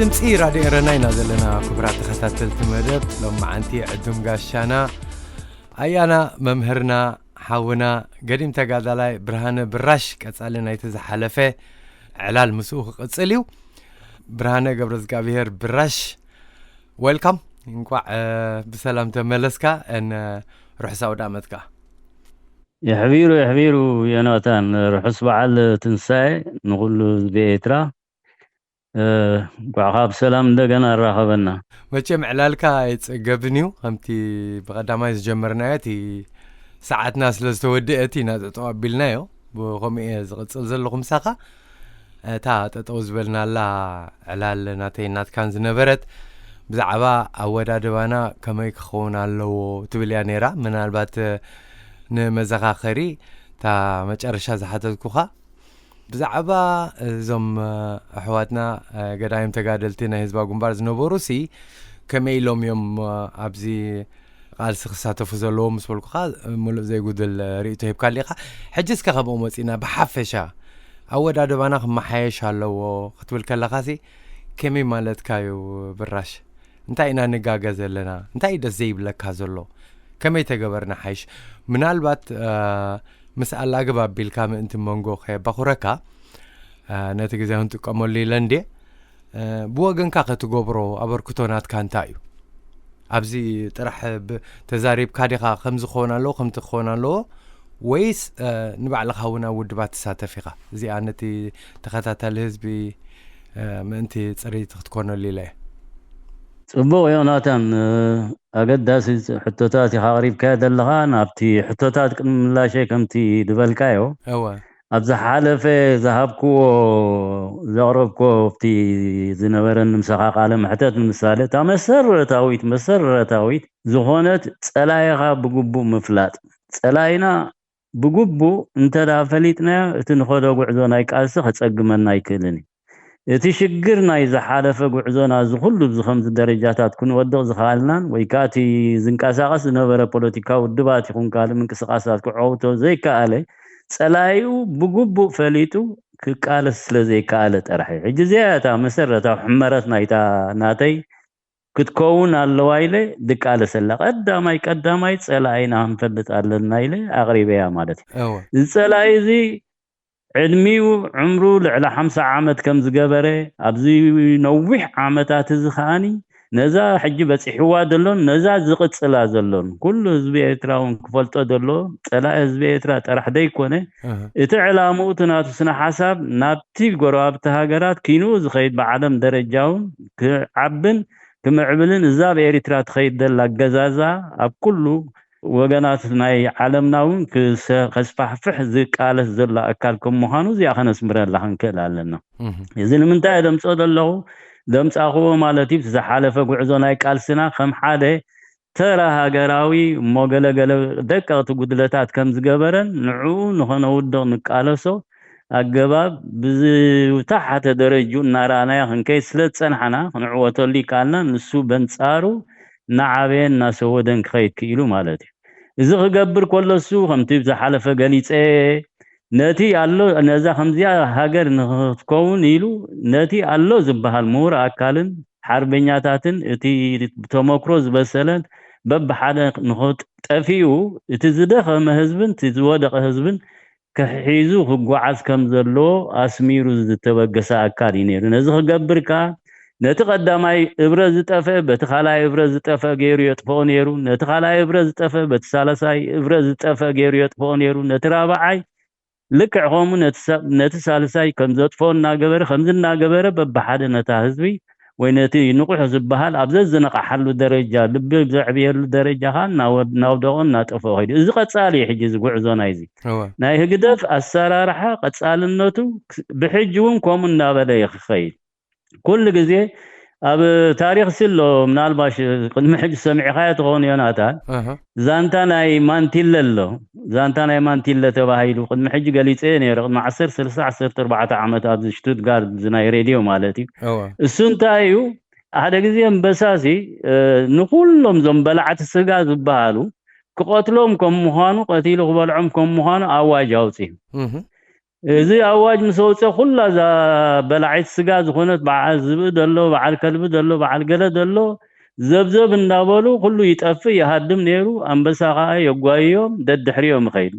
ድምፂ ራድዮ ኤረና ኢና ዘለና። ክቡራት ተኸታተልቲ መደብ ሎማዓንቲ ዕዱም ጋሻና ኣያና መምህርና ሓውና ገዲም ተጋዳላይ ብርሃነ ብራሽ ቀጻሊ ናይቲ ዝሓለፈ ዕላል ምስኡ ክቕጽል እዩ። ብርሃነ ገብረ እግዚኣብሔር ብራሽ፣ ዌልካም፣ እንቋዕ ብሰላም ተመለስካ። ን ርሑስ ኣውደ ዓመትካ። የሕቢሩ የሕቢሩ። ዮናታን፣ ርሑስ በዓል ትንሳኤ ንኹሉ ህዝቢ ኤርትራ። እንኳዕ ካብ ሰላም እንደገና ኣራኸበና። መቸም ዕላልካ ኣይጸገብን እዩ። ከምቲ ብቐዳማይ ዝጀመርናዮ፣ እቲ ሰዓትና ስለ ዝተወደአ እቲ ኢና ጠጠው ኣቢልናዮ። ብኸምኡ እየ ዝቕጽል ዘለኹ ምሳኻ። እታ ጠጠው ዝበልናላ ዕላል ናተይ ናትካን ዝነበረት ብዛዕባ ኣወዳድባና ከመይ ክኸውን ኣለዎ ትብል እያ ነይራ። ምናልባት ንመዘኻኸሪ እታ መጨረሻ ዝሓተትኩኻ ብዛዕባ እዞም ኣሕዋትና ገዳይም ተጋደልቲ ናይ ህዝባዊ ግንባር ዝነበሩ ሲ ከመይ ኢሎም እዮም ኣብዚ ቃልሲ ክሳተፉ ዘለዎም ምስ በልኩኻ ምሉእ ዘይጉድል ርእይቶ ሂብካሊ ኢኻ። ሕጂ እስከ ከምኡ መፂና ብሓፈሻ ኣወዳድባና ክመሓየሽ ኣለዎ ክትብል ከለኻ ሲ ከመይ ማለትካ እዩ ብራሽ? እንታይ ኢና ንጋገ ዘለና? እንታይ እዩ ደስ ዘይብለካ ዘሎ? ከመይ ተገበርና ሓይሽ? ምናልባት ምስ ኣላግብ ኣቢልካ ምእንቲ መንጎ ከየባኹረካ ነቲ ግዜ ክንጥቀመሉ ኢለ እንዴ፣ ብወገንካ ከትገብሮ ኣበርክቶ ናትካ እንታይ እዩ? ኣብዚ ጥራሕ ተዛሪብካ ዲኻ ከምዚ ክኸውን ኣለዎ ከምቲ ክኸውን ኣለዎ፣ ወይስ ንባዕልኻ እውን ኣብ ውድባት ትሳተፍ ኢኻ? እዚኣ ነቲ ተኸታታሊ ህዝቢ ምእንቲ ፅርይቲ ክትኮነሉ ኢለ እየ። ጽቡቕ ዮናታን፣ ኣገዳሲ ሕቶታት ኢኻ ኣቕሪብካዮ ዘለኻ። ናብቲ ሕቶታት ቅድሚ ምላሸይ ከምቲ ዝበልካዮ፣ እወ። ኣብ ዝሓለፈ ዝሃብክዎ፣ ዘቕረብክዎ ኣብቲ ዝነበረኒ ምሳኻ ቃለ መሕተት ንምሳሌ፣ እታ መሰረታዊት፣ መሰረታዊት ዝኾነት ጸላኢኻ ብግቡእ ምፍላጥ። ጸላኢና ብግቡእ እንተ ደኣ ፈሊጥናዮ፣ እቲ ንኸዶ ጉዕዞ ናይ ቃልሲ ከጸግመና ኣይክእልን እዩ። እቲ ሽግር ናይ ዝሓለፈ ጉዕዞና፣ እዚ ኩሉ እዚ ከምዚ ደረጃታት ክንወድቕ ዝኸኣልናን ወይ ከኣ እቲ ዝንቀሳቐስ ዝነበረ ፖለቲካዊ ውድባት ይኹን ካልእ ምንቅስቓሳት ክዓውቶ ዘይከኣለ፣ ጸላኢኡ ብግቡእ ፈሊጡ ክቃለስ ስለ ዘይከኣለ ጥራሕ እዩ። ሕጂ እዚኣ እያ እታ መሰረታዊ ሕመረት ናይታ ናተይ ክትከውን ኣለዋ ኢለ ድቃለሰላ። ቀዳማይ ቀዳማይ ጸላኢና ክንፈልጥ ኣለና ኢለ ኣቕሪበያ ማለት እዩ። እወ። እዚ ጸላኢ እዚ ዕድሚኡ፣ ዕምሩ ልዕሊ ሓምሳ ዓመት ከም ዝገበረ፣ ኣብዚ ነዊሕ ዓመታት እዚ ከኣኒ ነዛ ሕጂ በጺሕዋ ዘሎን ነዛ ዝቕጽላ ዘሎን ኩሉ ህዝቢ ኤርትራ እውን ክፈልጦ ዘለዎ፣ ጸላኢ ህዝቢ ኤርትራ ጥራሕ ዘይኮነ፣ እህ። እቲ ዕላምኡ፣ እቲ ናቱ ስነ ሓሳብ ናብቲ ጎረባብቲ ሃገራት ኪንኡ ዝኸይድ፣ ብዓለም ደረጃ እውን ክዓብን ክምዕብልን፣ እዛ ኣብ ኤሪትራ ትኸይድ ዘላ ኣገዛዛ ኣብ ኩሉ ወገናት ናይ ዓለምና እውን ክሰ-፣ ከስፋሕፍሕ ዝቃለስ ዘሎ ኣካል ከም ምዃኑ እዚኣ ከነስምረላ ክንክእል ኣለና። እህ። እዚ ንምንታይ እየ ደምጾ ዘለኹ? ደምጻኽዎ ማለት እዩ፣ እቲ ዝሓለፈ ጉዕዞ ናይ ቃልስና ከም ሓደ ተራ ሃገራዊ እሞ ገለገለ ደቀቕቲ ጉድለታት ከም ዝገበረን ንዕኡ ንኸነውድቕ ንቃለሶ ኣገባብ ብዝተሓተ ደረጅኡ እናረኣናዮ ክንከይድ ስለ ዝጸንሓና ክንዕወተሉ ይከኣልና። ንሱ በንጻሩ እናዓበየ እናሰወደን ክኸይድ ክኢሉ ማለት እዩ። እዚ ክገብር ከሎ እሱ ከምቲ ብዝሓለፈ ገሊጸ ነቲ ኣሎ ነዛ ከምዚኣ ሃገር ንክትከውን ኢሉ ነቲ ኣሎ ዝበሃል ምሁር ኣካልን ሓርበኛታትን እቲ ብተመክሮ ዝበሰለን በብሓደ ንኽጠፊኡ እቲ ዝደኸመ ህዝብን እቲ ዝወደቐ ህዝብን ክሒዙ ክጓዓዝ ከም ዘለዎ ኣስሚሩ ዝተበገሰ ኣካል እዩ ነይሩ። ነዚ ክገብር ከኣ ነቲ ቀዳማይ እብረ ዝጠፍአ በቲ ካልኣይ እብረ ዝጠፍአ ገይሩ የጥፍኦ ነይሩ። ነቲ ካልኣይ እብረ ዝጠፍአ በቲ ሳልሳይ እብረ ዝጠፍአ ገይሩ የጥፍኦ ነይሩ። ነቲ ራብዓይ ልክዕ ከምኡ ነቲ ሳ-፣ ነቲ ሳልሳይ ከም ዘጥፍኦ እናገበረ፣ ከምዚ እናገበረ በብሓደ ነታ ህዝቢ ወይ ነቲ ንቑሕ ዝበሃል ኣብ ዘዝነቕሓሉ ደረጃ፣ ልቢ ዘዕብየሉ ደረጃ ኸኣ እናወ-፣ እናውደቖ እናጠፍኦ ከይዱ። እዚ ቀጻሊ እዩ። ሕጂ እዚ ጉዕዞ ናይዚ እወ። ናይ ህግደፍ ኣሰራርሓ ቀጻልነቱ ክስ-፣ ብሕጂ እውን ከምኡ እናበለ እዩ ክኸይድ። ኩሉ ግዜ ኣብ ታሪኽ ሲ ኣሎ፣ ምናልባሽ ቅድሚ ሕጂ ሰሚዕኻዮ ትኸውን ዮናታን፣ ኣሃ። ዛንታ ናይ ማንቲለ ኣሎ። ዛንታ ናይ ማንቲለ ተባሂሉ ቅድሚ ሕጂ ገሊጸዮ ነይረ። ቅድሚ ዓሰርተ፣ ሰለስተ፣ ዓሰርተ ኣርባዕተ ዓመት ኣብዚ ሽቱትጋርት፣ እዚ ናይ ሬድዮ ማለት እዩ። እወ። እሱ እንታይ እዩ፣ ሓደ ግዜ ኣንበሳሲ፣ እ፣ ንኹሎም እዞም በላዕቲ ስጋ ዝበሃሉ ክቐትሎም ከም ምዃኑ፣ ቀቲሉ ክበልዖም ከም ምዃኑ ኣዋጅ ኣውጺኡ። እህ። እዚ ኣዋጅ ምስ ኣውፀ ኩላ እዛ በላዒት ስጋ ዝኾነት በዓል ዝብኢ ደሎ፣ በዓል ከልቢ ደሎ፣ በዓል ገለ ደሎ ዘብዘብ እንዳበሉ ኩሉ ይጠፍእ ይሃድም ነይሩ። ኣንበሳ ከዓ የጓይዮም ደድሕሪኦም ይኸይድ።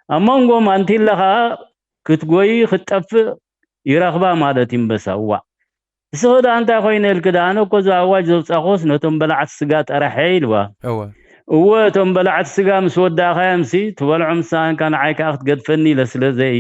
ኣብ መንጎ ማንቲለ ከዓ ክትጎይ ክትጠፍእ ይረኽባ ማለት እዩ ኣንበሳ። እዋ እስኺ ደኣ እንታይ ኮይነ ኢልኪ ደኣ፣ ኣነ እኮ እዚ ኣዋጅ ዘውፃእኩስ ነቶም በላዕቲ ስጋ ጠራሕ እየ ኢልዋ። እወ እወ እቶም በላዕቲ ስጋ ምስ ወዳእካዮምሲ ትበልዖም ሳንካ ንዓይ ከዓ ክትገድፈኒ ኢለ ስለዘይ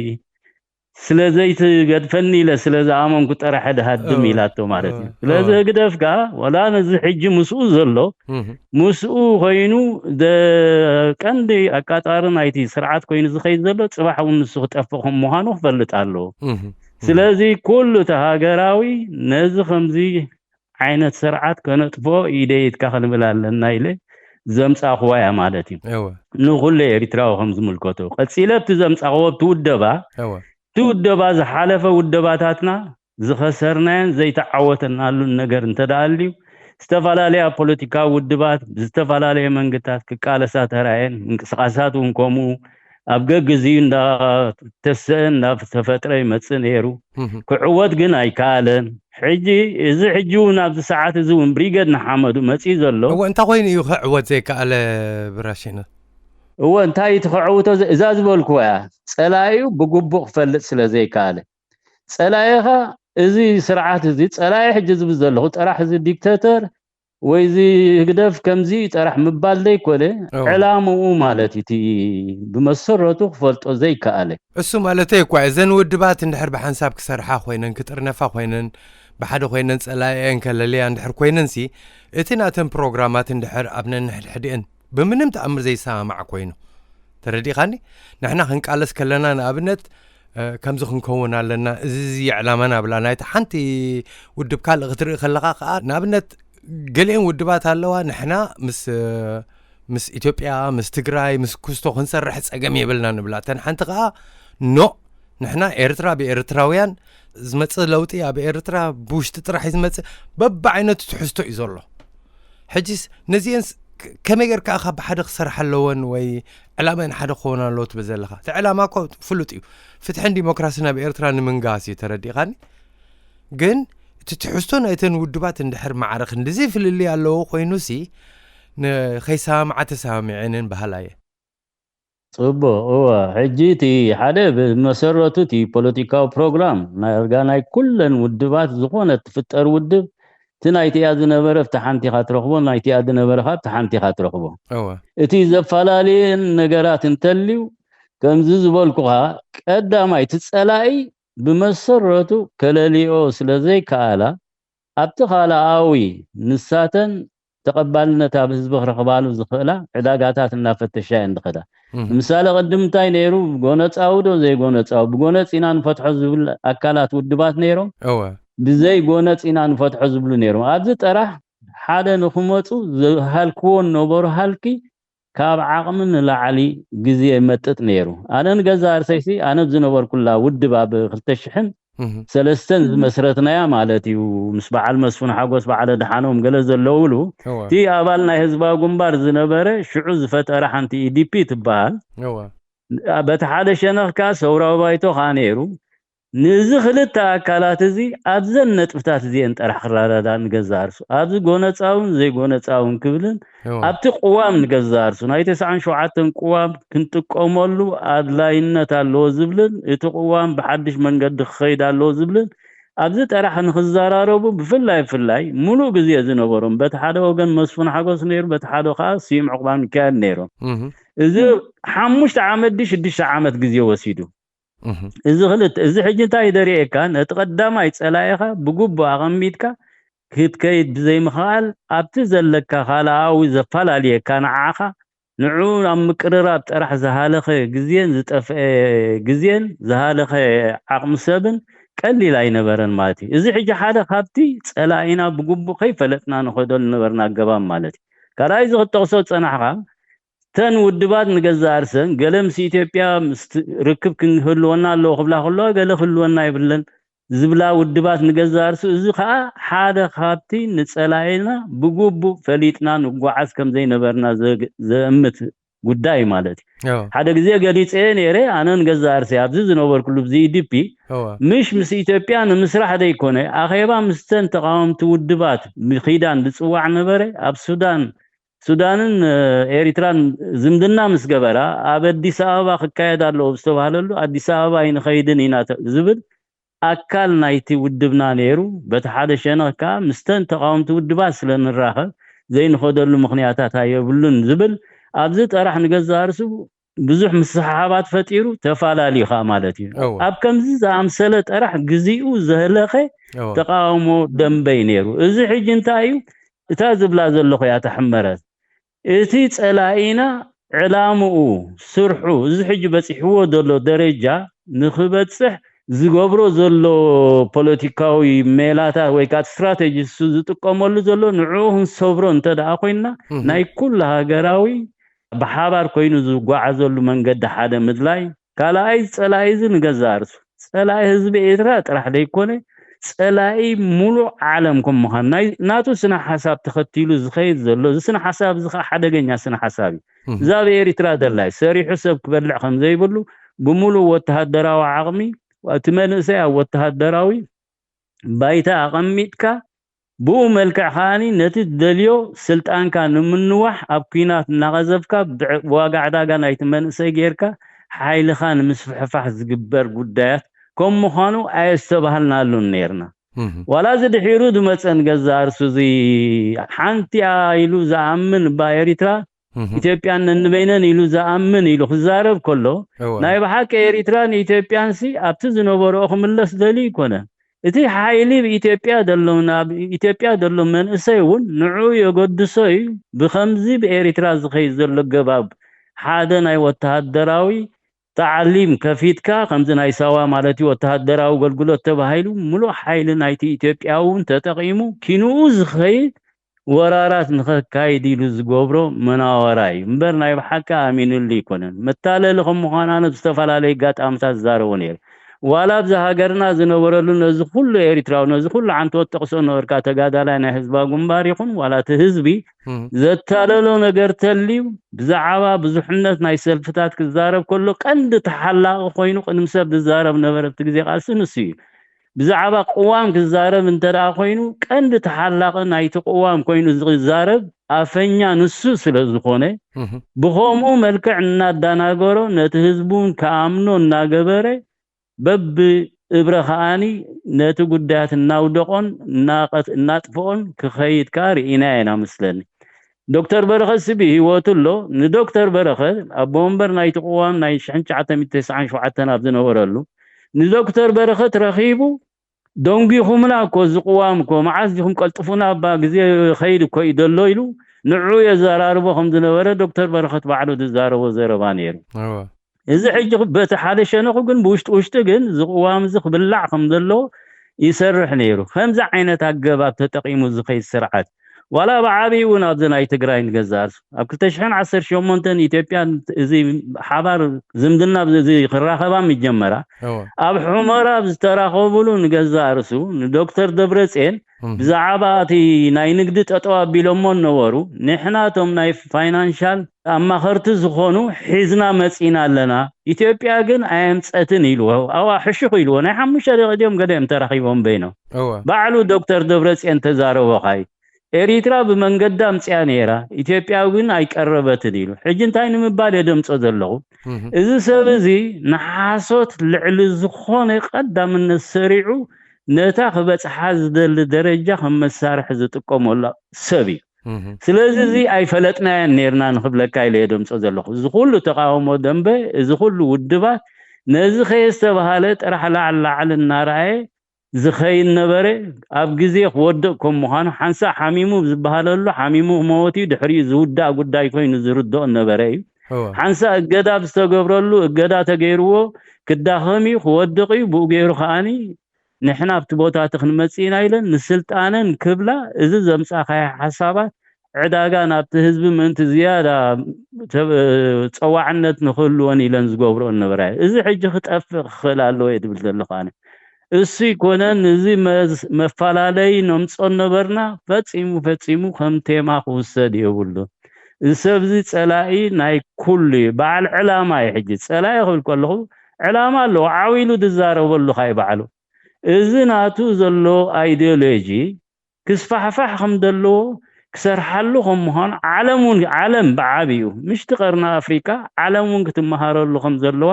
ስለዘይትገድፈኒ ኢለ ስለ ዝኣመንኩ ጠራሕ ድሃድም እወ፣ ኢላቶ ማለት እዩ። እወ፣ ስለዚ እወ። ህግደፍ ከዓ ወላ ነዚ ሕጂ ምስኡ ዘሎ እህ፣ ምስኡ ኮይኑ ደ- ቀንዲ ኣቃጣሪ ናይቲ ስርዓት ኮይኑ ዝኸይድ ዘሎ ፅባሕ እውን ንሱ ክጠፍእ ከም ምዃኑ ክፈልጥ ኣለዎ። እህ፣ ስለዚ ኩሉ እቲ ሃገራዊ ነዚ ከምዚ ዓይነት ስርዓት ከነጥፍኦ ኢደይትካ ክንብል ኣለና ኢለ ዘምፃእኽዋ እያ ማለት እዩ። እወ ንኩሉ ኤርትራዊ ከም ዝምልከቶ ቀፂለ ኣብቲ ዘምፃእኽዎ ኣብቲ ውደባ እወ እቲ ውደባ ዝሓለፈ ውደባታትና ዝኸሰርናዮን ዘይተዓወተናሉን ነገር እንተደኣ ኣልዩ ዝተፈላለያ ፖለቲካዊ ውድባት ብዝተፈላለየ መንገድታት ክቃለሳ ተራየን ምንቅስቃሳት እውን ከምኡ ኣብ ገግዚኡ እንዳተሰአ እንዳተፈጥረ ይመፅእ ነይሩ። እህ፣ ክዕወት ግን ኣይከኣለን። ሕጂ እዚ ሕጂ እውን ኣብዚ ሰዓት እዚ እውን ብሪገድ ንሓመዱ መፅኡ ዘሎ እወ እንታይ ኮይኑ እዩ ክዕወት ዘይከኣለ ብራሽነ? እወ እንታይ እቲ ክዕውቶ ዘ- እዛ ዝበልክዎ እያ። ፀላኢኡ ብግቡእ ክፈልጥ ስለ ዘይከኣለ ፀላኢኻ እዚ ስርዓት እዚ ፀላኢ ሕጂ ዝብል ዘለኹ ጠራሕ እዚ ዲክተተር ወይ እዚ ህግደፍ ከምዚ እዩ ጠራሕ ምባል ዘይኮነ እወ። ዕላምኡ ማለት እዩ እቲ ብመሰረቱ ክፈልጦ ዘይከኣለ እሱ ማለተይ እኳ እዘን ውድባት እንድሕር ብሓንሳብ ክሰርሓ ኮይነን ክጥርነፋ ኮይነን ብሓደ ኮይነን ጸላኢአን ከለለያ እንድሕር ኮይነን ሲ እቲ ናተን ፕሮግራማት እንድሕር ኣብ ነንሕድሕድአን ብምንም ተኣምር ዘይሰማማዕ ኮይኑ ተረዲኻኒ። ንሕና ክንቃለስ ከለና ንኣብነት እ፣ ከምዚ ክንከውን ኣለና እዚ እዚ ዕላማና ብላ ናይቲ ሓንቲ ውድብ ካልእ ክትርኢ ከለኻ ከዓ ንኣብነት ገሊአን ውድባት ኣለዋ ንሕና ምስ እ፣ ምስ ኢትዮጵያ ምስ ትግራይ ምስ ኩስቶ ክንሰርሕ ፀገም የብልና ንብላ እተን ሓንቲ ከዓ ኖ ንሕና ኤርትራ ብኤርትራውያን ዝመፅእ ለውጢ ኣብ ኤርትራ ብውሽጢ ጥራሕ እዩ ዝመፅእ በብዓይነቱ ትሕዝቶ እዩ ዘሎ። ሕጂስ ነዚአን ስ- ከ- ከመይ ጌርካ ኢኻ ብሓደ ክሰርሓ ኣለወን ወይ ዕላማን ሓደ ክኸውን ኣለዎ ትብል ዘለኻ? እቲ ዕላማ እኮ ፍሉጥ እዩ። ፍትሕን ዲሞክራስን ኣብ ኤርትራ ንምንጋስ እዩ ተረዲእኻኒ። ግን እቲ ትሕዝቶ ናይተን ውድባት እንድሕር ማዕረ ክንድዚ ፍልልይ ኣለዎ ኮይኑሲ ንኸይሰማምዓ ተሰማሚዐንን በሃላ እየ። ፅቡቅ እወ ሕጂ እቲ ሓደ ብመሰረቱ እቲ ፖለቲካዊ ፕሮግራም ናይ እርጋ ናይ ኩለን ውድባት ዝኾነ ትፍጠር ውድብ እቲ ናይቲያ ዝነበረ ኣብቲ ሓንቲ ኢኻ ትረኽቦ ናይቲያ ዝነበረ ካብ እቲ ሓንቲ ኢኻ ትረኽቦ እወ እቲ ዘፈላለየን ነገራት እንተልዩ ከምዚ ዝበልኩኻ ቀዳማይ እቲ ፀላኢ ብመሰረቱ ከለልዮ ስለ ዘይከኣላ ኣብቲ ካልኣዊ ንሳተን ተቐባልነት ኣብ ህዝቢ ክረኽባሉ ዝኽእላ ዕዳጋታት እናፈተሻ እየን ዝኸዳ። ንምሳሌ ቅድም እንታይ ነይሩ? ጎነፃዊ ዶ ዘይጎነፃዊ? ብጎነፅ ኢና ንፈትሖ ዝብል ኣካላት ውድባት ነይሮም፣ እወ ብዘይ ጎነፅ ኢና ንፈትሖ ዝብሉ ነይሮም። ኣብዚ ጠራሕ ሓደ ንክመፁ ዝሃልክዎ ነበሩ ሃልኪ ካብ ዓቕሚ ንላዕሊ ግዜ ይመጥጥ ነይሩ። ኣነ ንገዛ ርእሰይሲ ኣነ ዝነበርኩላ ውድብ ኣብ ክልተ ሽሕን ሰለስተን ዝመስረትናያ ማለት እዩ ምስ በዓል መስፍን ሓጎስ በዓል ኣድሓኖም ገለ ዘለውሉ እቲ ኣባል ናይ ህዝባዊ ግንባር ዝነበረ ሽዑ ዝፈጠረ ሓንቲ ኢዲፒ ትበሃል። በቲ ሓደ ሸነኽ ከዓ ሰውራዊ ባይቶ ከዓ ነይሩ። ንዚ ክልተ ኣካላት እዚ ኣብዘን ነጥብታት እዚአን ጥራሕ ክረዳዳ ንገዛ ርሱ ኣብዚ ጎነፃውን ዘይጎነፃውን ክብልን ኣብቲ ቅዋም ንገዛ ርሱ ናይ ተስዓን ሸውዓተን ቅዋም ክንጥቀመሉ ኣድላይነት ኣለዎ ዝብልን እቲ ቅዋም ብሓድሽ መንገዲ ክኸይድ ኣለዎ ዝብልን ኣብዚ ጠራሕ ንክዘራረቡ ብፍላይ ብፍላይ ሙሉእ ግዜ ዝነበሮም በቲ ሓደ ወገን መስፍን ሓጎስ ነይሩ በቲ ሓደ ከዓ ስዩም ዕቁባን ሚካኤል ነይሮም። እዚ ሓሙሽተ ዓመት ዲ ሽዱሽተ ዓመት ግዜ ወሲዱ እዚ ክልተ እዚ ሕጂ እንታይ ደርእየካ ነቲ ቀዳማይ ፀላኢኻ ብግቡእ ኣቐሚጥካ ክትከይድ ብዘይምኽኣል ኣብቲ ዘለካ ካልኣዊ ዘፈላልየካ ንዓኻ ንዕኡ ኣብ ምቅርራብ ጥራሕ ዝሃለኸ ግዜን ዝጠፍአ ግዜን ዝሃለኸ ዓቕሚ ሰብን ቀሊል ኣይነበረን ማለት እዩ። እዚ ሕጂ ሓደ ካብቲ ፀላኢና ብግቡእ ከይፈለጥና ንኸዶ ዝነበርና ኣገባብ ማለት እዩ። ካልኣይ እዚ ክጠቕሶ ዝፀናሕኻ እተን ውድባት ንገዛእ ርእሰን ገለ ምስ ኢትዮጵያ ርክብ ክህልወና ኣለዎ ክብላ ከለዋ ገለ ክህልወና የብለን ዝብላ ውድባት ንገዛእ ርእሱ እዚ ከዓ ሓደ ካብቲ ንፀላኢና ብግቡእ ፈሊጥና ንጓዓዝ ከም ዘይነበርና ዘእምት ጉዳይ ማለት እዩ። ሓደ ግዜ ገሊፀ ነይረ፣ ኣነን ገዛ ኣርሲ ኣብዚ ዝነበርኩሉ ብዚ ኢዲፒ ምሽ ምስ ኢትዮጵያ ንምስራሕ ዘይኮነ ኣኼባ ምስተን ተቃወምቲ ውድባት ምኺዳን ዝፅዋዕ ነበረ። ኣብ ሱዳን ሱዳንን ኤሪትራን ዝምድና ምስ ገበራ ኣብ ኣዲስ ኣበባ ክካየድ ኣለዎ ዝተባህለሉ ኣዲስ ኣበባ ኣይንኸይድን ኢና ዝብል ኣካል ናይቲ ውድብና ነይሩ። በቲ ሓደ ሸነኽ ከዓ ምስተን ተቃወምቲ ውድባት ስለ ንራኸብ ዘይንኸደሉ ምኽንያታት ኣየብሉን ዝብል ኣብዚ ጠራሕ ንገዛ ርእሱ ብዙሕ ምስሕሓባት ፈጢሩ ተፈላለዩ ከዓ ማለት እዩ። ኣብ ከምዚ ዝኣምሰለ ጠራሕ ግዚኡ ዘህለኸ ተቃውሞ ደንበይ ነይሩ። እዚ ሕጂ እንታይ እዩ? እታ ዝብላ ዘለኹ እያ ተሕመረት። እቲ ጸላኢና ዕላምኡ፣ ስርሑ፣ እዚ ሕጂ በጺሕዎ ዘሎ ደረጃ ንኽበጽሕ ዝገብሮ ዘሎ ፖለቲካዊ ሜላታት ወይ ከዓ ስትራቴጂ እሱ ዝጥቀመሉ ዘሎ ንዕኡ ክንሰብሮ እንተ ደኣ ኮይንና ናይ ኩሉ ሃገራዊ ብሓባር ኮይኑ ዝጓዓዘሉ መንገዲ ሓደ ምድላይ፣ ካልኣይ ጸላኢ እዚ ንገዛእ ርእሱ ጸላኢ ህዝቢ ኤርትራ ጥራሕ ዘይኮነ ጸላኢ ሙሉእ ዓለም ከም ምዃን ናይ ናቱ ስነ ሓሳብ ተኸቲሉ ዝኸይድ ዘሎ እዚ ስነ ሓሳብ እዚ ከዓ ሓደገኛ ስነ ሓሳብ እዩ። እዛ ኣብ ኤርትራ ደላይ ሰሪሑ ሰብ ክበልዕ ከም ዘይብሉ ብሙሉእ ወተሃደራዊ ዓቕሚ እቲ መንእሰይ ኣብ ወተሃደራዊ ባይታ ኣቐሚጥካ ብኡ መልክዕ ከዓኒ ነቲ ትደልዮ ስልጣንካ ንምንዋሕ ኣብ ኲናት እናቐዘፍካ ብዋጋ ዕዳጋ ናይቲ መንእሰይ ጌርካ ሓይልኻ ንምስፍሕፋሕ ዝግበር ጉዳያት ከም ምዃኑ ኣየስተባሃልናሉን ነይርና። ዋላ እዚ ድሒሩ ዝመፀን ገዛ እርሱ እዚ ሓንቲ ኢሉ ዝኣምን እባ ኤሪትራ ኢትዮጵያን ነንበይነን ኢሉ ዝኣምን ኢሉ ክዛረብ ከሎ ናይ ብሓቂ ኤሪትራን ኢትዮጵያን ሲ ኣብቲ ዝነበረኦ ክምለስ ደልዩ ኣይኮነን። እቲ ሓይሊ ብኢትዮጵያ ዘሎ ናብ ኢትዮጵያ ዘሎ መንእሰይ እውን ንዑ የገድሶ እዩ። ብከምዚ ብኤሪትራ ዝኸይድ ዘሎ ገባብ ሓደ ናይ ወተሃደራዊ ታዕሊም ከፊትካ ከምዚ ናይ ሳዋ ማለት እዩ ወተሃደራዊ ኣገልግሎት ተባሂሉ ሙሉእ ሓይሊ ናይቲ ኢትዮጵያ እውን ተጠቒሙ ኪንኡ ዝኸይድ ወራራት ንኸካይድ ኢሉ ዝገብሮ መናወራ እዩ እምበር ናይ ብሓቂ ኣሚኑሉ ኣይኮነን። መታለሊ ከም ምዃኑ ኣነ ብዝተፈላለዩ ኣጋጣምታት ዝዛረቦ ነይረ። ዋላ ኣብዚ ሃገርና ዝነበረሉ ነዚ ኩሉ ኤሪትራዊ ነዚ ኩሉ ዓንተወት ጠቕሶ ነበርካ ተጋዳላይ ናይ ህዝባዊ ግንባር ይኹን ዋላ እቲ ህዝቢ ዘታለሎ ነገር ተልዩ ብዛዕባ ብዙሕነት ናይ ሰልፍታት ክዛረብ ከሎ ቀንዲ ተሓላቒ ኮይኑ ቅድሚ ሰብ ዝዛረብ ነበረ ኣብቲ ግዜ ቃልሲ ንሱ እዩ። ብዛዕባ ቅዋም ክዛረብ እንተ ደኣ ኮይኑ ቀንዲ ተሓላቒ ናይቲ ቅዋም ኮይኑ ዝዛረብ ኣፈኛ ንሱ ስለ ዝኾነ ብኸምኡ መልክዕ እናዳናገሮ ነቲ ህዝቢ እውን ክኣምኖ እናገበረ በብእብረ ከዓኒ ነቲ ጉዳያት እናውደቖን እናጥፍኦን ክኸይድ ከኣ ርኢና ኢና መስለኒ። ዶክተር በረኸት ስቢ ህይወቱ ኣሎ። ንዶክተር በረኸት ኣቦ ወንበር ናይቲ ቅዋም ናይ ሽሕን ትሽዓተ ሚእትን ተስዓን ሸውዓተን ኣብ ዝነበረሉ ንዶክተር በረኸት ረኺቡ ደንጒኹምና እኮ እዚ ቅዋም እኮ መዓስ ዲኹም ቀልጥፉና እባ ግዜ ኸይድ እኮ እዩ ዘሎ ኢሉ ንዑ የዘራርቦ ከም ዝነበረ ዶክተር በረኸት ባዕሉ ዝዛረቦ ዘረባ ነይሩ። እዚ ሕጂ በቲ ሓደ ሸነኹ ግን ብውሽጢ ውሽጢ ግን እዚ ቅዋም እዚ ክብላዕ ከም ዘለዎ ይሰርሕ ነይሩ። ከምዚ ዓይነት ኣገባብ ተጠቒሙ ዝኸይድ ስርዓት ዋላ ብዓብዪ እውን ኣብዚ ናይ ትግራይ ንገዛእ ርእሱ ኣብ ክልተ ሽሕን ዓሰርተ ሸሞንተን ኢትዮጵያ እዚ ሓባር ዝምድና እዚ ክራኸባ ምጀመራ ኣብ ሑመራ ዝተራኸቡሉ ንገዛእ ርእሱ ንዶክተር ደብረፅዮን ብዛዕባ እቲ ናይ ንግዲ ጠጠው ኣቢሎሞ ነበሩ። ንሕና እቶም ናይ ፋይናንሻል ኣማኸርቲ ዝኾኑ ሒዝና መፂና ኣለና። ኢትዮጵያ ግን ኣየምፀትን ኢልዎ። ኣዋ ሕሹኽ ኢልዎ። ናይ ሓሙሽተ ደቂቕ ድዮም ገለ እዮም ተራኺቦም በይኖም። ባዕሉ ዶክተር ደብረፅዮን ተዛረቦ ካይ ኤሪትራ ብመንገዲ ኣምፅያ ነይራ፣ ኢትዮጵያ ግን ኣይቀረበትን ኢሉ። ሕጂ እንታይ ንምባል እየ ደምፆ ዘለኹ? እዚ ሰብ እዚ ንሓሶት ልዕሊ ዝኾነ ቀዳምነት ሰሪዑ ነታ ክበፅሓ ዝደሊ ደረጃ ከም መሳርሒ ዝጥቀመሉ ሰብ እዩ። ስለዚ እዚ ኣይፈለጥናዮን ነይርና ንክብለካ ኢለ እየ ደምፆ ዘለኹ። እዚ ኩሉ ተቃውሞ ደንበ፣ እዚ ኩሉ ውድባት ነዚ ከየስተባሃለ ጥራሕ ላዕሊ ላዕሊ እናረኣየ ዝኸይድ ነበረ። ኣብ ግዜ ክወድቕ ከም ምዃኑ ሓንሳእ ሓሚሙ ዝበሃለሉ ሓሚሙ ክመወት እዩ ድሕሪኡ ዝውዳእ ጉዳይ ኮይኑ ዝርድኦ ነበረ እዩ። ሓንሳእ እገዳ ብዝተገብረሉ እገዳ ተገይርዎ ክዳኸም እዩ ክወድቕ እዩ። ብኡ ገይሩ ከዓኒ ንሕና ኣብቲ ቦታ እቲ ክንመጽእ ኢና ኢለን ንስልጣነን ክብላ እዚ ዘምጻኻዮ ሓሳባት ዕዳጋ ናብቲ ህዝቢ ምእንቲ ዝያዳ ጸዋዕነት ንክህልወን ኢለን ዝገብርኦ ነበራ። እዚ ሕጂ ክጠፍእ ክኽእል ኣለዎ እየ ድብል ዘለኹ ኣነ። እሱ ይኮነን እዚ መፈላለይ ነምጾ ነበርና ፈጺሙ ፈጺሙ ከም ቴማ ክውሰድ የብሉን። እዚ ሰብ እዚ ጸላኢ ናይ ኩሉ እዩ። በዓል ዕላማ እዩ። ሕጂ ጸላኢ ክብል ከለኹ ዕላማ ኣለዎ። ዓው ኢሉ ዝዛረበሉ ኸኣ እዩ ባዕሉ። እዚ ናቱ ዘሎ ኣይዲዮሎጂ ክስፋሕፋሕ ከም ዘለዎ፣ ክሰርሓሉ ከም ምዃኑ፣ ዓለም እውን፣ ዓለም ብዓቢኡ፣ ምሽቲ ቀርኒ ኣፍሪቃ፣ ዓለም እውን ክትመሃረሉ ከም ዘለዋ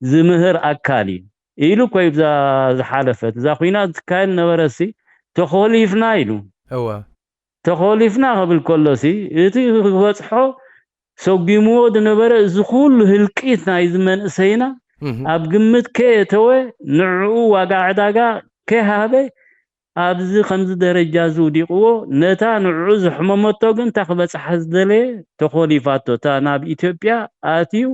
ዝምህር ኣካል እዩ ኢሉ እኮ እዩ። ብዛ ዝሓለፈት እዛ ኲናት ዝካየድ ነበረሲ ተኾሊፍና ኢሉ። እወ ተኾሊፍና ክብል ከሎሲ እቲ ክበጽሖ ሰጒምዎ ዝነበረ እዚ ኩሉ ህልቂት ናይዚ መንእሰይና እህ፣ ኣብ ግምት ከየተወ፣ ንዕኡ ዋጋ ዕዳጋ ከይሃበ፣ ኣብዚ ከምዚ ደረጃ እዚ ውዲቕዎ፣ ነታ ንዕኡ ዘሕመመቶ ግን እታ ክበጽሓ ዝደለየ ተኾሊፋቶ፣ እታ ናብ ኢትዮጵያ ኣትዩ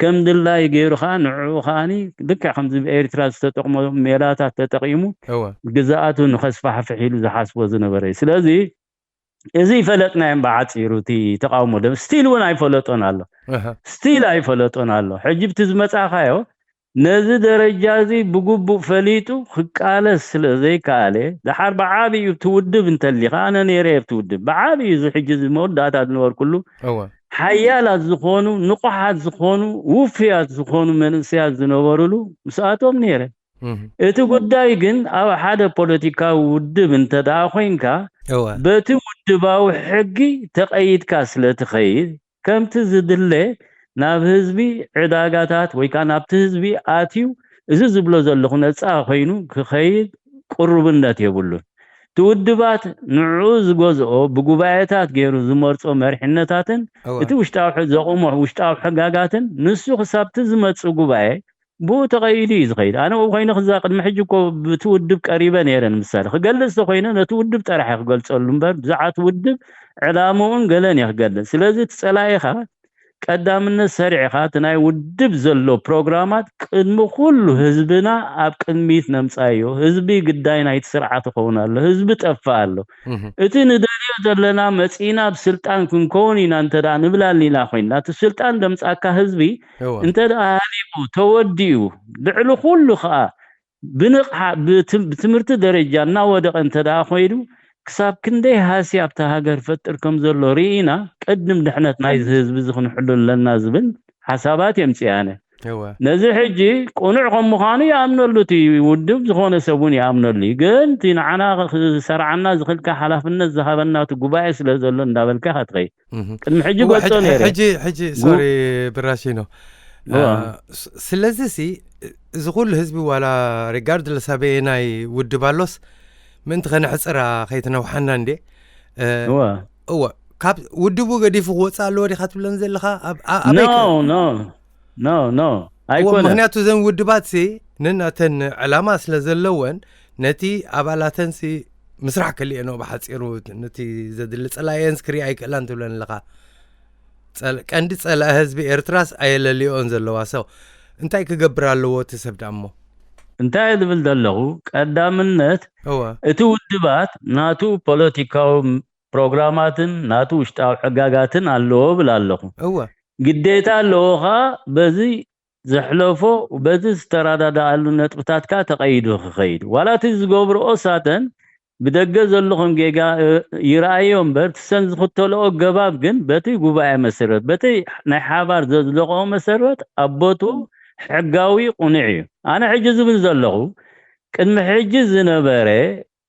ከም ድላይ ገይሩ ኸኣ ንዕኡ ኸኣኒ ልክዕ ከምዚ ኤርትራ ዝተጠቕሞ ሜላታት ተጠቒሙ እወ ግዝኣቱ ንኸስፋሕፍሕ ኢሉ ዝሓስቦ ዝነበረ እዩ። ስለዚ እዚ ይፈለጥናዮም ብዓጺሩ እቲ ተቃውሞ ደ ስቲል እውን ኣይፈለጦን ኣሎ እህ፣ ስቲል ኣይፈለጦን ኣሎ። ሕጂ ብቲ ዝመጻኻዮ ነዚ ደረጃ እዚ ብግቡእ ፈሊጡ ክቃለስ ስለ ዘይከኣለ፣ ድሓር ብዓብዩ እቲ ውድብ እንተሊኻ፣ ኣነ ነይረ እየ ኣብቲ ውድብ፣ ብዓብዩ እዚ ሕጂ እዚ መወዳእታ ዝነበርኩሉ እወ ሓያላት ዝኾኑ፣ ንቑሓት ዝኾኑ፣ ውፍያት ዝኾኑ መንእሰያት ዝነበሩሉ ምስኣቶም ነይረ። እህ፣ እቲ ጉዳይ ግን ኣብ ሓደ ፖለቲካዊ ውድብ እንተ ደኣ ኮይንካ፣ እወ በቲ ውድባዊ ሕጊ ተቐይድካ ስለ ትኸይድ፣ ከምቲ ዝድለ ናብ ህዝቢ ዕዳጋታት ወይ ከኣ ናብቲ ህዝቢ ኣትዩ፣ እዚ ዝብሎ ዘለኹ ነጻ ኮይኑ ክኸይድ ቅሩብነት የብሉን። እቲ ውድባት ንዕኡ ዝገዝኦ ብጉባኤታት ገይሩ ዝመርጾ መሪሕነታትን እወ እቲ ውሽጣዊ ሕ- ዘቑሞ ውሽጣዊ ሕጋጋትን ንሱ ክሳብቲ ዝመጽእ ጉባኤ ብኡ ተቐይዱ እዩ ዝኸይድ። ኣነ ብኡ ኮይነ ክዛ ቅድሚ ሕጂ እኮ ብቲ ውድብ ቀሪበ ነይረ። ንምሳሌ ክገልጽ ተኮይነ ነቲ ውድብ ጥራሕ እየ ክገልጸሉ እምበር ብዛዕባ እቲ ውድብ ዕላምኡን ገለን እየ ክገልጽ። ስለዚ እቲ ጸላኢኻ ቀዳምነት ሰሪዕኻ እቲ ናይ ውድብ ዘሎ ፕሮግራማት ቅድሚ ኩሉ ህዝብና ኣብ ቅድሚት ነምጻዮ። ህዝቢ ግዳይ ናይቲ ስርዓት ክኸውን ኣሎ። ህዝቢ ጠፍእ ኣሎ። እህ፣ እቲ ንደልዮ ዘለና መጺእና ኣብ ስልጣን ክንከውን ኢና እንተ ደኣ ንብል ኣሊና ኮይንና፣ እቲ ስልጣን ደምጻካ ህዝቢ እወ እንተ ደኣ ሃሊቁ ተወዲኡ ልዕሊ ኩሉ ከኣ ብንቕሓ ብትም- ብትምህርቲ ደረጃ እናወደቐ እንተ ደኣ ኮይዱ ክሳብ ክንደይ ሃሲ ኣብታ ሃገር ፈጥር ከም ዘሎ ርኢና ቅድም ድሕነት ናይዚ ህዝቢ እዚ ክንሕሉ ኣለና ዝብል ሓሳባት የምጽእ ኣነ። እወ ነዚ ሕጂ ቅኑዕ ከም ምዃኑ ይኣምነሉ፣ እቲ ውድብ ዝኾነ ሰብ እውን ይኣምነሉ እዩ። ግን እቲ ንዓና ክሰርዓና ዝኽልካ ሓላፍነት ዝሃበና እቲ ጉባኤ ስለ ዘሎ እንዳበልካ ኢኻ ትኸይድ። እህ። ቅድሚ ሕጂ እወ፣ ገልጾ ሕጂ- ነይረ። ሕጂ ሕጂ ሶሪ ብራሺኖ እወ። እ፣ ስ- ስለዚ ሲ እዚ ኩሉ ህዝቢ ዋላ ሪጋርድለስ ኣበየናይ ውድብ ኣሎስ ምእንቲ ከነሕፅራ ከይትነውሓና እንዴ እ፣ እወ እወ ካብ ውድቡ ገዲፉ ክወፅእ ኣለዎ ዲኻ ትብለን ዘለኻ ኣብ- ኣ- ኣበይ no ከ- no no no እወ ኣይኮነን። ምክንያቱ እዘን ውድባት ሲ ነናተን ዕላማ ስለ ዘለወን ነቲ ኣባላተን ሲ ምስራሕ ከሊአን ብሓፂሩ ነቲ ዘድሊ ፀላየን ክሪኣ ኣይክእላን ትብለን ኣለኻ። ፀል- ቀንዲ ፀላኢ ህዝቢ ኤርትራስ ኣየለልዮን ዘለዋ ሰው እንታይ ክገብር ኣለዎ እቲ ሰብ ደኣ እሞ? እንታይ ዝብል ዘለኹ ቀዳምነት እወ እቲ ውድባት ናቱ ፖለቲካዊ ፕሮግራማትን ናቱ ውሽጣዊ ሕጋጋትን ኣለዎ ብል ኣለኹ። እወ ግዴታ ኣለዎ ኸዓ በዚ ዘሕለፎ በዚ ዝተረዳድኣሉ ነጥብታት ከኣ ተቐይዱ ክኸይድ ዋላ እቲ ዝገብርኦ ሳተን ብደገ ዘሎ ከም ጌጋ እ፣ ይረኣዮ እምበር ትሰን ዝኽተልኦ ገባብ ግን በቲ ጉባኤ መሰረት በቲ ናይ ሓባር ዘዝለቕኦ መሰረት ኣብ ቦትኡ ሕጋዊ ቁኑዕ እዩ። ኣነ ሕጂ ዝብል ዘለኹ ቅድሚ ሕጂ ዝነበረ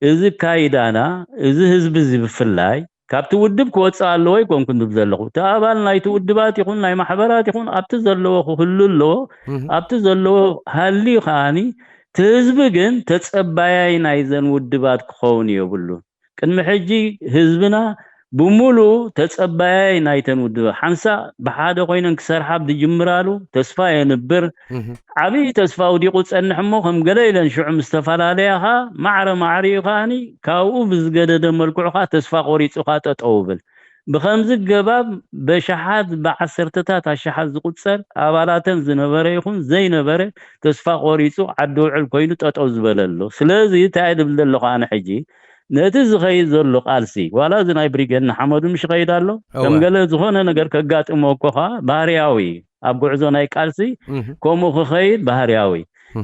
እዚ ካይዳና እዚ ህዝቢ እዚ ብፍላይ ካብቲ ውድብ ክወፅእ ኣለዎ ኣይኮንኩን ዝብል ዘለኹ እቲ ኣባል ናይቲ ውድባት ይኹን ናይ ማሕበራት ይኹን ኣብቲ ዘለዎ ክህሉ ኣለዎ። ኣብቲ ዘለዎ ሃልዩ ከዓኒ እቲ ህዝቢ ግን ተፀባያይ ናይዘን ውድባት ክኸውን የብሉን። ቅድሚ ሕጂ ህዝብና ብምሉኡ ተፀባያይ ናይተን ውድባት ሓንሳእ ብሓደ ኮይነን ክሰርሓ ብዝጅምራሉ ተስፋ የንብር። ዓብዪ ተስፋ ውዲቑ ዝፀንሕ እሞ ከም ገለ ኢለን ሽዑ ምስ ተፈላለያ ከዓ ማዕረ ማዕሪኡ ከዓኒ ካብኡ ብዝገደደ መልክዑ ከዓ ተስፋ ቆሪፁ ከዓ ጠጠው ብል። ብኸምዚ ገባብ በሽሓት ብዓሰርተታት ኣሽሓት ዝቁፀር ኣባላተን ዝነበረ ይኹን ዘይነበረ ተስፋ ቆሪፁ ዓዲ ውዕል ኮይኑ ጠጠው ዝበለ ኣሎ። ስለዚ እንታይ እየ ዝብል ዘለኹ ኣነ ሕጂ ነቲ ዝኸይድ ዘሎ ቃልሲ ዋላ እዚ ናይ ብሪጌድ ንሓመዱ ምሽ ይኸይድ ኣሎ ከም እወ። ገለ ዝኾነ ነገር ከጋጥሞ እኮ ከዓ ባህርያዊ እዩ። ኣብ ጉዕዞ ናይ ቃልሲ ከምኡ ክኸይድ ባህርያዊ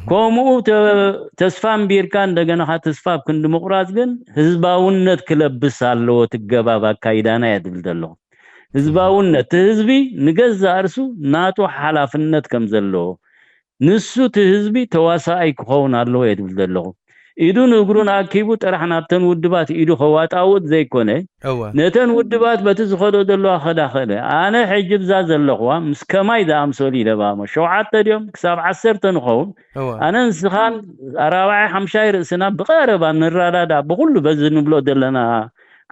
ከምኡ ተ- ተስፋ ኣንቢርካ እንደገና ካ ተስፋ ኣብ ክንዲ ምቑራፅ ግን ህዝባውነት ክለብስ ኣለዎ። ትገባብ ኣካይዳና እየ ዝብል ዘለኹ። ህዝባውነት፣ እቲ ህዝቢ ንገዛእ ርእሱ ናቱ ሓላፍነት ከም ዘለዎ፣ ንሱ እቲ ህዝቢ ተዋሳኣይ ክኸውን ኣለዎ እየ ዝብል ዘለኹ። ኢዱን እግሩን ኣኪቡ ጥራሕ ናብተን ውድባት ኢዱ ከዋጣውጥ ዘይኮነ፣ እወ ነተን ውድባት በቲ ዝኸዶ ዘለዋ ከዳ ኸደ። ኣነ ሕጂ ብዛ ዘለኹዋ ምስ ከማይ ዝኣምሰሉ ኢለባሞ ሸውዓተ ድዮም ክሳብ ዓሰርተ ንኸውን። እወ ኣነ ንስኻን ኣራባዓይ ሓምሻይ ርእስና ብቐረባ ንረዳዳ ብኩሉ በዚ ንብሎ ዘለና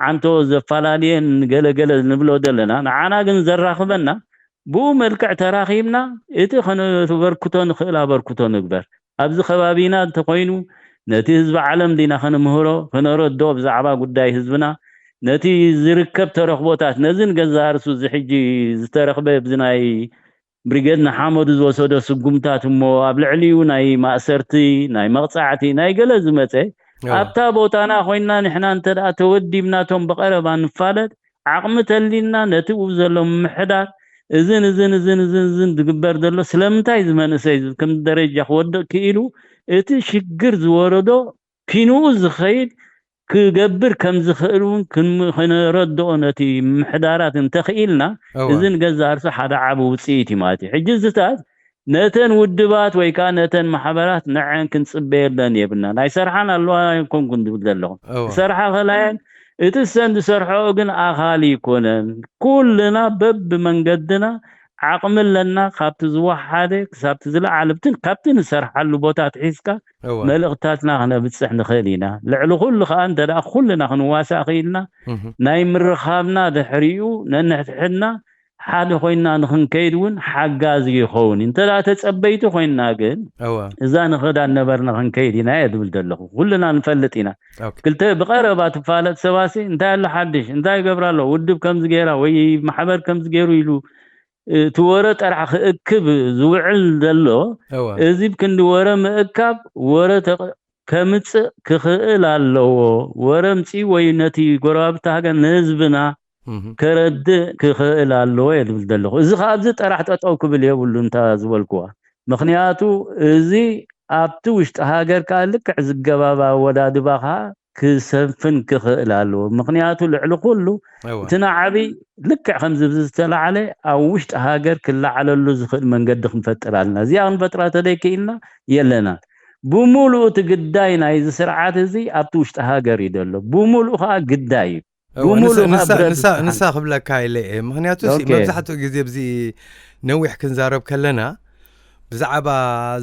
ዓንቶ ዘፈላለየን ገለገለ ንብሎ ዘለና ንዓና ግን ዘራኽበና ብኡ መልክዕ ተራኺብና እቲ ከነበርክቶ ንኽእል ኣበርክቶ ንግበር። ኣብዚ ከባቢና እንተኾይኑ ነቲ ህዝቢ ዓለም ዲና ከነምህሮ ከነረድኦ ብዛዕባ ጉዳይ ህዝብና ነቲ ዝርከብ ተረኽቦታት ነዚ ንገዛእ ርእሱ እዚ ሕጂ ዝተረኽበ ብዚ ናይ ብሪጌድ ንሓመዱ ዝወሰዶ ስጉምታት እሞ ኣብ ልዕሊኡ ናይ ማእሰርቲ ናይ መቕፃዕቲ ናይ ገለ ዝመፀ ኣብታ ቦታና ኮይና ንሕና እንተ ደኣ ተወዲብናቶም ብቐረባ ንፋለጥ ዓቕሚ ተሊልና ነቲ ኡ ዘሎ ምምሕዳር እዝን እዝን እዝን እዝን እዝን ዝግበር ዘሎ ስለምንታይ እዚ መንእሰይ እዚ ከም ደረጃ ክወድቕ ክኢሉ እቲ ሽግር ዝወረዶ ኪንኡ ዝኸይድ ክገብር ከም ዝኽእል እውን ክን- ክነረድኦ ነቲ ምምሕዳራት እንተኽኢልና እወ እዚ ንገዛእ ርእሱ ሓደ ዓቢ ውፅኢት እዩ ማለት እዩ። ሕጂ እዚታት ነተን ውድባት ወይ ከዓ ነተን ማሕበራት ንዐን ክንፅበየለን የብልና። ናይ ሰርሓን ኣለዋ ኣይኮንኩን ዝብል ዘለኹ እወ ሰርሓ ከላየን እቲ ሰን ዝሰርሐኦ ግን ኣኻሊ ይኮነን። ኩልና በብመንገድና ዓቕሚ ኣለና። ካብቲ ዝወሓደ ክሳብቲ ዝለዓለ ብትን ካብቲ ንሰርሓሉ ቦታ ትሒዝካ እወ መልእኽታትና ክነብፅሕ ንኽእል ኢና። ልዕሊ ኩሉ ከዓ እንተ ደኣ ኩልና ክንዋሳእ ክኢልና እህ ናይ ምርኻብና ድሕሪኡ ነንሕድሕድና ሓደ ኮይና ንኽንከይድ እውን ሓጋዚ ይኸውን። እንተ ደኣ ተጸበይቲ ኮይና ግን እወ እዛ ንኽዳ ነበርና ክንከይድ ኢና እየ ዝብል ዘለኹ። ኩልና ንፈልጥ ኢና። ኦኬ ክልተ ብቐረባ ትፋለጥ ሰባሲ እንታይ ኣሎ ሓድሽ እንታይ ይገብራ ኣሎ ውድብ ከምዚ ገይራ ወይ ማሕበር ከምዚ ገይሩ ኢሉ እቲ ወረ ጠራሕ ክእክብ ዝውዕል ዘሎ እወ እዚ ብክንዲ ወረ ምእካብ ወረ ተቕ- ከምፅእ ክኽእል ኣለዎ። ወረ ምፂ ወይ ነቲ ጎረባብቲ ሃገር ንህዝብና እህ ከረድእ ክኽእል ኣለዎ እየ ዝብል ዘለኹ። እዚ ከዓ ኣብዚ ጠራሕ ጠጠው ክብል የብሉ እንታ ዝበልክዋ። ምኽንያቱ እዚ ኣብቲ ውሽጢ ሃገር ከዓ ልክዕ ዝገባብ ኣወዳድባ ከዓ ክሰፍን ክኽእል ኣለዎ። ምኽንያቱ ልዕሊ ኩሉ እወ እቲ ንዓቢ ልክዕ ከምዚ ዝተላዓለ ኣብ ውሽጢ ሃገር ክለዓለሉ ዝኽእል መንገዲ ክንፈጥር ኣለና። እዚኣ ክንፈጥራ ተደይክኢልና የለናን። ብሙሉኡ እቲ ግዳይ ናይዚ ስርዓት እዚ ኣብቲ ውሽጢ ሃገር እዩ ዘሎ። ብሙሉኡ ከዓ ግዳይ እዩ። እወ፣ ብሙሉእ ንሳ- ንሳ- ካብ ብረት ንሳ- ዝጸሓ- ንሳ ክብለካ ኢለ እየ። ምኽንያቱ ሲ- ኦኬ። መብዛሕትኡ ግዜ ኣብዚ ነዊሕ ክንዛረብ ከለና ብዛዕባ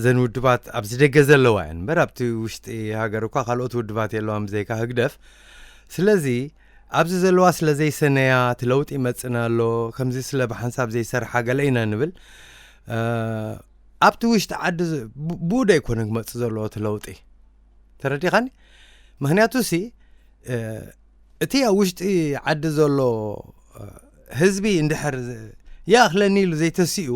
ዘን ውድባት ኣብዚ ደገ ዘለዋ እየን እምበር ኣብቲ ውሽጢ ሃገር እኳ ካልኦት ውድባት የለዋን ብዘይካ ህግደፍ። ስለዚ ኣብዚ ዘለዋ ስለ ዘይሰነያ እቲ ለውጢ ይመፅና ኣሎ፣ ከምዚ ስለ ብሓንሳብ ዘይሰርሓ ገለ ኢና ንብል። እ፣ ኣብቲ ውሽጢ ዓዲ ዝ- ብ- ብኡ ዶ ኣይኮነን ክመፅእ ዘለዎ እቲ ለውጢ? ተረዲኻኒ? ምኽንያቱ ሲ እ፣ እቲ ኣብ ውሽጢ ዓዲ ዘሎ እ፣ ህዝቢ እንድሕር ዝ- ይኣኽለኒ ኢሉ ዘይተሲኡ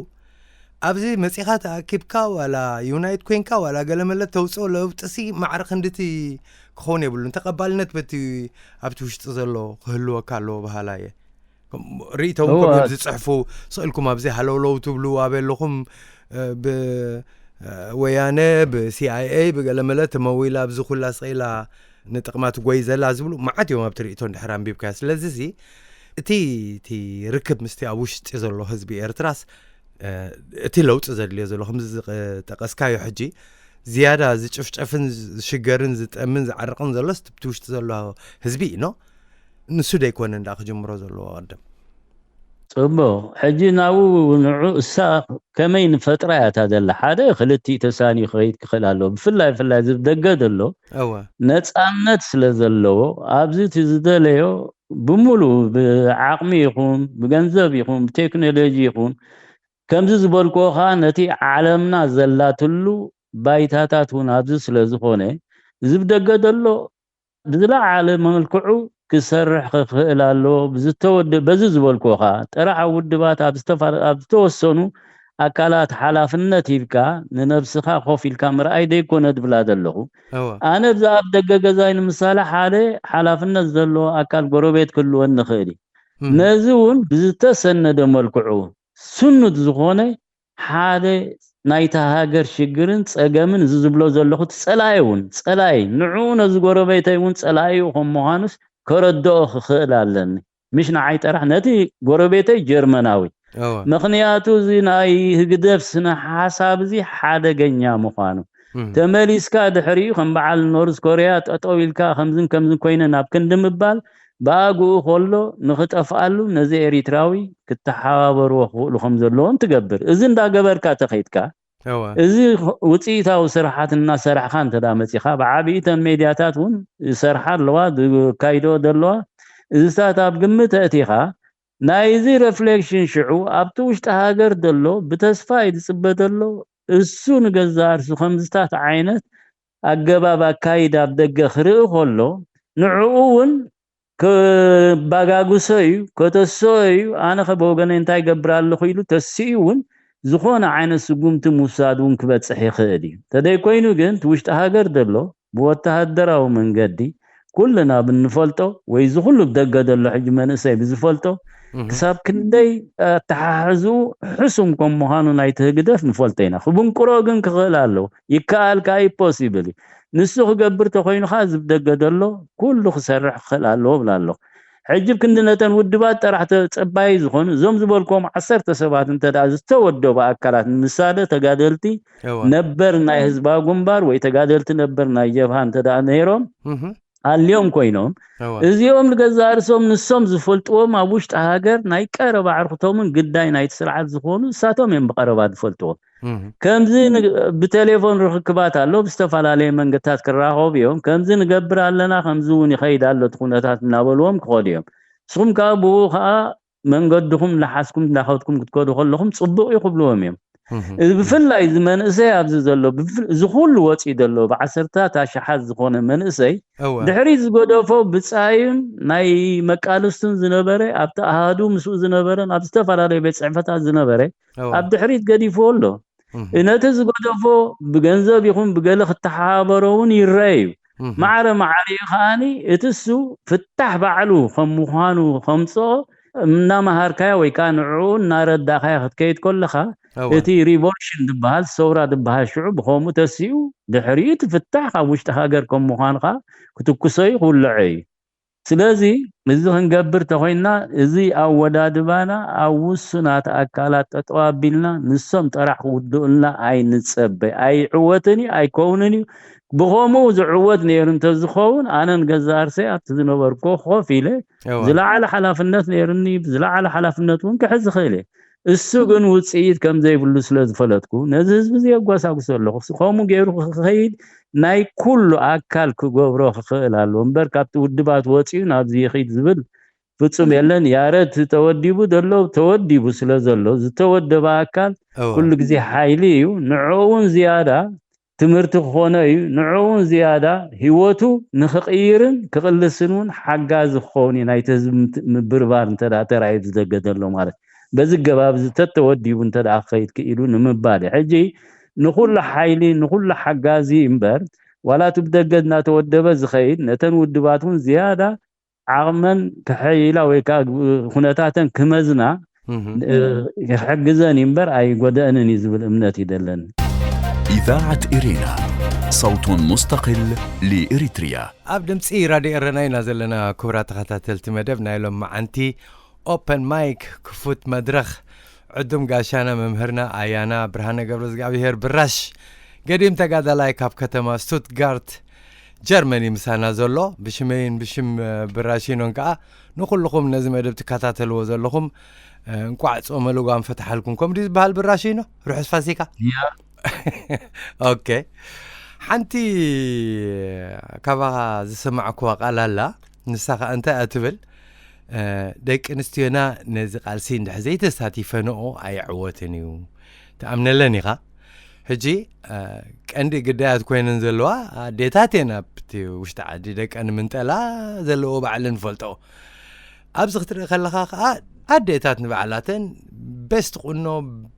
ኣብዚ መፂኻ ተኣኪብካ ዋላ ዩናይት ኮንካ ዋላ ገለመለ ተውፅኦ ለውጥሲ ማዕረ ክንድቲ ክኸውን የብሉን። ተቐባልነት በቲ ኣብቲ ውሽጢ ዘሎ ክህልወካ ኣለዎ በሃላ እየ። ከም ርእይቶውን እወ። ከምኦም ዝፅሕፉ ስቕ ኢልኩም ኣብዚ ሃለውለው ትብሉ ኣበይ ኣለኹም እ፣ ብ እ፣ ወያነ ብሲኣይኤ ብገለመለ ተመዊላ ኣብዚ ኩላ ስቕ ኢላ ንጥቕማ ትጎይ ዘላ ዝብሉ መዓት እዮም ኣብቲ ርእይቶ እንድሕር ኣንቢብካዮ። ስለዚ እዚ እቲ እቲ ርክብ ምስቲ ኣብ ውሽጢ ዘሎ ህዝቢ ኤርትራስ እ፣ እቲ ለውጢ ዘድልዮ ዘሎ ከምዚ ዝጠቀስካዮ ሕጂ ዝያዳ ዝጭፍጨፍን ዝሽገርን ዝጠምን ዝዓርቕን ዘሎስ እቲ ውሽጢ ዘሎ ህዝቢ እዩ ኖ ንሱ ደይኮነ እንዳ ክጅምሮ ዘለዎ ቅድም ጽቡቕ። ሕጂ ናብኡ ንዑ እሳ ከመይ ንፈጥራ እያ እታ ዘላ? ሓደ ክልቲኡ ተሳንዩ ክኸይድ ክኽእል ኣለዎ። ብፍላይ ብፍላይ እዚ ደገ ዘሎ እወ ነጻነት ስለ ዘለዎ ኣብዚ እቲ ዝደለዮ ብምሉእ ብዓቕሚ ይኹን ብገንዘብ ይኹን ብቴክኖሎጂ ይኹን ከምዚ ዝበልክዎ ኸዓ ነቲ ዓለምና ዘላትሉ ባይታታት እውን ኣብዚ ስለ ዝኾነ እዚ ብደገ ዘሎ ብዝለዓለ መልክዑ ክሰርሕ ክኽእል ኣለዎ። ብዝተወደ በዚ ዝበልክዎ ኸዓ ጥራሕ ኣብ ውድባት ኣብ ዝተፋ- ኣብ ዝተወሰኑ ኣካላት ሓላፍነት ሂብካ ንነብስኻ ኮፍ ኢልካ ምርኣይ ደይኮነ ዝብላ ዘለኹ። እወ ኣነ ብዛ ኣብ ደገ ገዛይ ንምሳሌ ሓደ ሓላፍነት ዘለዎ ኣካል ጎረቤት ክህልወኒ ይኽእል እዩ። እም፣ ነዚ እውን ብዝተሰነደ መልክዑ ስኑድ ዝኾነ ሓደ ናይታ ሃገር ሽግርን ጸገምን እዚ ዝብሎ ዘለኹ እቲ ጸላኢ እውን ጸላኢ ንዕኡ ነዚ ጎረቤተይ እውን ጸላኢኡ ከም ምዃኑስ ከረድኦ ክኽእል ኣለኒ። ምሽ ንዓይ ጥራሕ፣ ነቲ ጎረቤተይ ጀርመናዊ። ምክንያቱ እዚ ናይ ህግደፍ ስነ ሓሳብ እዚ ሓደገኛ ምዃኑ ተመሊስካ ድሕሪኡ ከም በዓል ኖርዝ ኮርያ ጠጠው ኢልካ ከምዝን ከምዝን ኮይነ ናብ ክንዲ ምባል ብኣግኡ ከሎ ንኽጠፍኣሉ ነዚ ኤሪትራዊ ክተሓባበርዎ ክኽእሉ ከም ዘለዎም ትገብር። እዚ እንዳገበርካ ተኸይድካ እዚ ውፅኢታዊ ስራሓት እናሰራሕካ እንተ ደኣ መፂኻ፣ ብዓብይተን ሜድያታት እውን ይሰርሓ ኣለዋ፣ ዝካይዶ ዘለዋ፣ እዚታት ኣብ ግምት ኣእቲኻ፣ ናይዚ ረፍሌክሽን ሽዑ ኣብቲ ውሽጢ ሃገር ዘሎ ብተስፋ እዩ ዝፅበ ዘሎ፣ እሱ ንገዛእ ርሱ ከምዚታት ዓይነት ኣገባብ ኣካይድ ኣብ ደገ ክርኢ ከሎ፣ ንዕኡ እውን ከባጋግሶ እዩ፣ ከተስኦ እዩ። ኣነ ከ ብወገነይ እንታይ ይገብር ኣለኹ ኢሉ ተሲኡ እውን ዝኾነ ዓይነት ስጉምቲ ምውሳድ እውን ክበፅሕ ይኽእል እዩ። እንተደይኮይኑ ግን እቲ ውሽጢ ሃገር ዘሎ ብወተሃደራዊ መንገዲ ኩልና ብንፈልጦ ወይ እዚ ኩሉ ብደገ ዘሎ ሕጂ መንእሰይ ብዝፈልጦ ክሳብ ክንደይ ኣተሓሕዝኡ ሕሱም ከም ምዃኑ ናይቲ ህግደፍ ንፈልጦ ኢና። ክብንቅሮ ግን ክኽእል ኣለዎ። ይከኣል ከኣ እዩ፣ ፖሲብል እዩ። ንሱ ክገብር ተኾይኑ ከኣ እዚ ብደገ ዘሎ ኩሉ ክሰርሕ ክኽእል ኣለዎ እብል ኣለኹ። ሕጂ ክንዲ ነተን ውድባት ጥራሕ ተጸባዪ ዝኾኑ እዞም ዝበልክዎም ዓሰርተ ሰባት እንተ ደኣ ዝተወደቡ ኣካላት፣ ንምሳሌ ተጋደልቲ ነበር ናይ ህዝባዊ ግንባር ወይ ተጋደልቲ ነበር ናይ ጀብሃ እንተ ደኣ ነይሮም፣ ኣልዮም ኮይኖም፣ እዚኦም ንገዛእ ርእሶም ንሶም ዝፈልጥዎም ኣብ ውሽጢ ሃገር ናይ ቀረባ ኣዕርኽቶምን ግዳይ ናይቲ ስርዓት ዝኾኑ እሳቶም እዮም ብቐረባ ዝፈልጥዎም። ከምዚ ብቴሌፎን ርኽክባት ኣሎ፣ ብዝተፈላለየ መንገድታት ክራኸቡ እዮም። ከምዚ ንገብር ኣለና፣ ከምዚ እውን ይኸይድ ኣሎ እቲ ኩነታት እናበልዎም ክኸዱ እዮም። ንስኹም ከዓ ብኡ ከዓ መንገድኹም እናሓዝኩም እናኸድኩም ክትከዱ ከለኹም ፅቡቕ እዩ ክብልዎም እዮም። እዚ ብፍላይ እዚ መንእሰይ ኣብዚ ዘሎ እዚ ኩሉ ወፂኡ ዘሎ ብዓሰርታት ኣሽሓት ዝኾነ መንእሰይ ድሕሪ ዝገደፎ ብፃዩን ናይ መቃልስቱን ዝነበረ ኣብቲ ኣሃዱ ምስኡ ዝነበረን ኣብ ዝተፈላለዩ ቤት ፅሕፈታት ዝነበረ ኣብ ድሕሪት ገዲፍዎ ኣሎ። ነቲ ዝገደፎ ብገንዘብ ይኹን ብገለ ክተሓባበሮ እውን ይረአ እዩ። ማዕረ ማዕሪኡ ከዓኒ እቲ እሱ ፍታሕ ባዕሉ ከም ምዃኑ ከምፅኦ እናመሃርካዮ ወይ ከዓ ንዕኡ እናረዳእካዮ ክትከይድ ከለኻ እቲ ሪቮሉሽን ዝበሃል ሰውራ ዝበሃል ሽዑ ብኸምኡ ተሲኡ ድሕሪኡ እቲ ፍታሕ ካብ ውሽጢ ሃገር ከም ምዃኑ ከዓ ክትኩሶ እዩ ክውልዖ እዩ። ስለዚ እዚ ክንገብር ተኾይንና እዚ ኣወዳድባና ኣብ ውሱናት ኣካላት ጠጠው ኣቢልና ንሶም ጥራሕ ክውድኡልና ኣይንጸበ። ኣይዕወትን እዩ ኣይከውንን እዩ። ብኸምኡ ዝዕወት ነይሩ እንተዝኸውን ኣነ ንገዛእ ርእሰይ ኣብቲ ዝነበርኩ ኮፍ ኢለ ዝለዓለ ሓላፍነት ነይሩኒ፣ ብዝለዓለ ሓላፍነት እውን ክሕዝ ይኽእል እየ። እሱ ግን ውፅኢት ከም ዘይብሉ ስለ ዝፈለጥኩ ነዚ ህዝቢ እዚ የጓሳጉሶ ኣለኹ። ከምኡ ገይሩ ክኸይድ ናይ ኩሉ ኣካል ክገብሮ ክኽእል ኣለዎ እምበር ካብቲ ውድባት ወፂኡ ናብዚ ይኺድ ዝብል ፍፁም የለን። ያረድ ተወዲቡ ዘሎ ተወዲቡ ስለ ዘሎ ዝተወደበ ኣካል ኩሉ ግዜ ሓይሊ እዩ። ንዕኡ እውን ዝያዳ ትምህርቲ ክኾኖ እዩ። ንዕኡ እውን ዝያዳ ህይወቱ ንኽቕይርን ክቕልስን እውን ሓጋዚ ክኸውን እዩ። ናይቲ ህዝቢ ምብርባር እንተ ተራእዩ ብዝደገ ዘሎ ማለት በዚ ገባብ እዚ ተተወዲቡ እንተ ክኸይድ ክኢሉ ንምባል እዩ። ሕጂ ንኹሉ ሓይሊ ንኹሉ ሓጋዚ እምበር ዋላ እቲ ብደገ እናተወደበ ዝኸይድ ነተን ውድባት እውን ዝያዳ ዓቕመን ክሕይላ ወይ ከዓ ኩነታተን ክመዝና ክሕግዘን እዩ እምበር ኣይጎደአንን እዩ ዝብል እምነት እዩ ዘለኒ። إذاعة إرينا صوت مستقل لإريتريا. ኣብ ድምፂ ራድዮ ኤረና ኢና ዘለና። ክቡራት ተኸታተልቲ መደብ ናይ ሎም መዓንቲ ኦፐን ማይክ ክፉት መድረኽ ዕዱም ጋሻና መምህርና ኣያና ብርሃነ ገብረ እግዚኣብሔር ብራሽ ገዲም ተጋዳላይ ካብ ከተማ ስቱትጋርት ጀርመን እዩ ምሳና ዘሎ። ብሽመይን ብሽም ብራሺኖን ከዓ ንኩልኹም ነዚ መደብ ትከታተልዎ ዘለኹም እንቋዕ ጾመ ልጓም ፈትሓልኩም። ከምዲ ዝበሃል ብራሺኖ ርሑስ ፋሲካ። ኦኬ ሓንቲ ካባኻ ዝሰማዕኩዋ ቃል ኣላ። ንሳ ከዓ እንታይ እያ ትብል? ደቂ ኣንስትዮና ነዚ ቃልሲ እንድሕር ዘይተሳቲፈንኦ ኣይዕወትን እዩ። ትኣምነለን ኢኻ። ሕጂ ቀንዲ ግዳያት ኮይነን ዘለዋ ኣዴታት እየን። ኣብቲ ውሽጢ ዓዲ ደቀን ምንጠላ ዘለዎ ባዕለን ንፈልጦ። ኣብዚ ክትርኢ ከለኻ ከዓ ኣዴታት ንባዕላተን ቤስት ቁኖ፣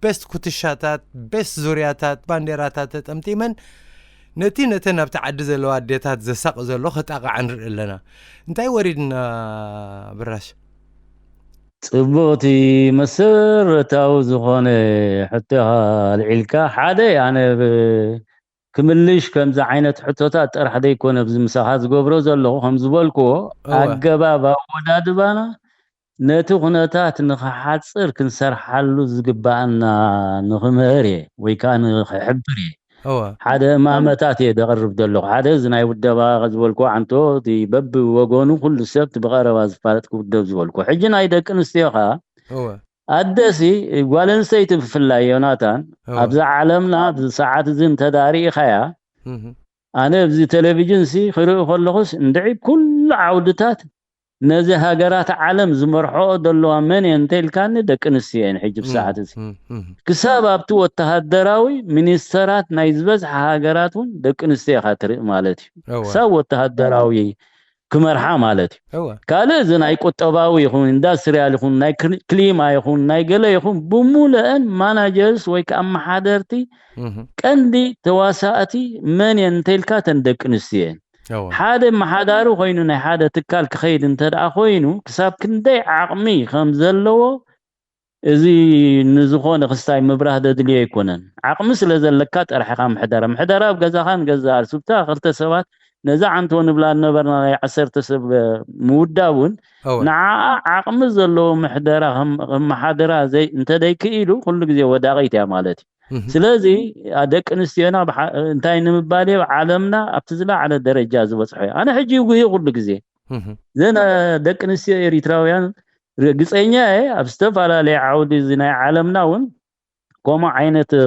ቤስት ኩትሻታት፣ ቤስት ዙርያታት፣ ባንዴራታት ተጠምጢመን ነቲ ነተን ኣብቲ ዓዲ ዘለዋ ኣዴታት ዘሳቕ ዘሎ ከጣቕዓ ንርኢ ኣለና። እንታይ ወሪድና ብራሽ? ጽቡቕቲ መሰረታዊ ዝኾነ ሕቶኻ ኣልዒልካ። ሓደ ኣነ ክምልሽ ከምዚ ዓይነት ሕቶታት ጥራሕ ዘይኮነ ኣብዚ ምሳኻ ዝገብሮ ዘለኹ ከም ዝበልክዎ ኣገባብ ኣወዳድባና ነቲ ኩነታት ንኽሓጽር ክንሰርሓሉ ዝግባኣና ንኽምህር እየ፣ ወይ ከኣ ንኽሕብር እየ። እወ። ሓደ እማመታት እየ ደቕርብ ዘለኹ። ሓደ፣ እዚ ናይ ውደባ ዝበልኩ ዓንቶ፣ እቲ በብወገኑ ኩሉ ሰብ እቲ ብቐረባ ዝፋለጥ ክውደብ ዝበልኩ። ሕጂ ናይ ደቂ ኣንስትዮ ኸኣ፣ እወ። ኣደሲ፣ ጓል ኣንስተይቲ ብፍላይ፣ ዮናታን፣ እወ። ኣብዛ ዓለምና ኣብዚ ሰዓት እዚ እንተ ደኣ ርኢኻያ፣ እህ። ኣነ ኣብዚ ቴሌቪዥን ሲ ክርኢ ከለኹስ፣ እንድዒ ኩሉ ዓውድታት ነዚ ሃገራት ዓለም ዝመርሖኦ ዘለዋ መን እየን እንተ ኢልካኒ፣ ደቂ ኣንስትዮ እየን። ሕጂ ብሰዓት እዚ እም፣ እም። ክሳብ ኣብቲ ወተሃደራዊ ሚኒስተራት ናይ ዝበዝሓ ሃገራት እውን ደቂ ኣንስትዮ ኢኻ ትርኢ ማለት እዩ። እወ። ክሳብ ወተሃደራዊ ክመርሓ ማለት እዩ። እወ። ካልእ፣ እዚ ናይ ቁጠባዊ ይኹን፣ ኢንዳስትሪያል ይኹን፣ ናይ ክሊ-፣ ክሊማ ይኹን፣ ናይ ገለ ይኹን፣ ብሙሉአን ማናጀርስ ወይ ከዓ ኣመሓደርቲ እህ። ቀንዲ ተዋሳእቲ መን እየን እንተ ኢልካ፣ ተን ደቂ ኣንስትዮ እየን። እወ። ሓደ መሓዳሪ ኮይኑ ናይ ሓደ ትካል ክኸይድ እንተ ደኣ ኮይኑ፣ ክሳብ ክንደይ ዓቕሚ ከም ዘለዎ፣ እዚ ንዝኾነ ክስታይ ምብራህ ዘድልዮ ኣይኮነን። ዓቕሚ ስለ ዘለካ ጥራሕ ኢኻ ምሕደራ። ምሕደራ ኣብ ገዛኻን ገዛ ርእስኻ ክልተ ሰባት፣ ነዛ ዓንቶ ንብላ ዝነበርና ናይ ዓሰርተ ሰብ ምውዳብ እውን፣ እወ። ንዓኣ ዓቕሚ ዘለዎ ምሕደራ ከም፣ ከመሓድራ ዘይ-፣ እንተ ደይክኢሉ፣ ኩሉ ግዜ ወዳቒት እያ ማለት እዩ። እህ። ስለዚ፣ ኣ-፣ ደቂ ኣንስትዮና ብሓ-፣ እንታይ ንምባል እየ፣ ዓለምና ኣብቲ ዝለዓለ ደረጃ ዝበጽሖ እዩ። ኣነ ሕጂ ይጉሂ ኩሉ ግዜ። እህ። እዘን፣ ኣ፣ ደቂ ኣንስትዮ ኤሪትራውያን፣ ርግጸኛ እየ፣ ኣብ ዝተፈላለየ ዓውዲ እዚ ናይ ዓለምና እውን ከምኡ ዓይነት፣ እ፣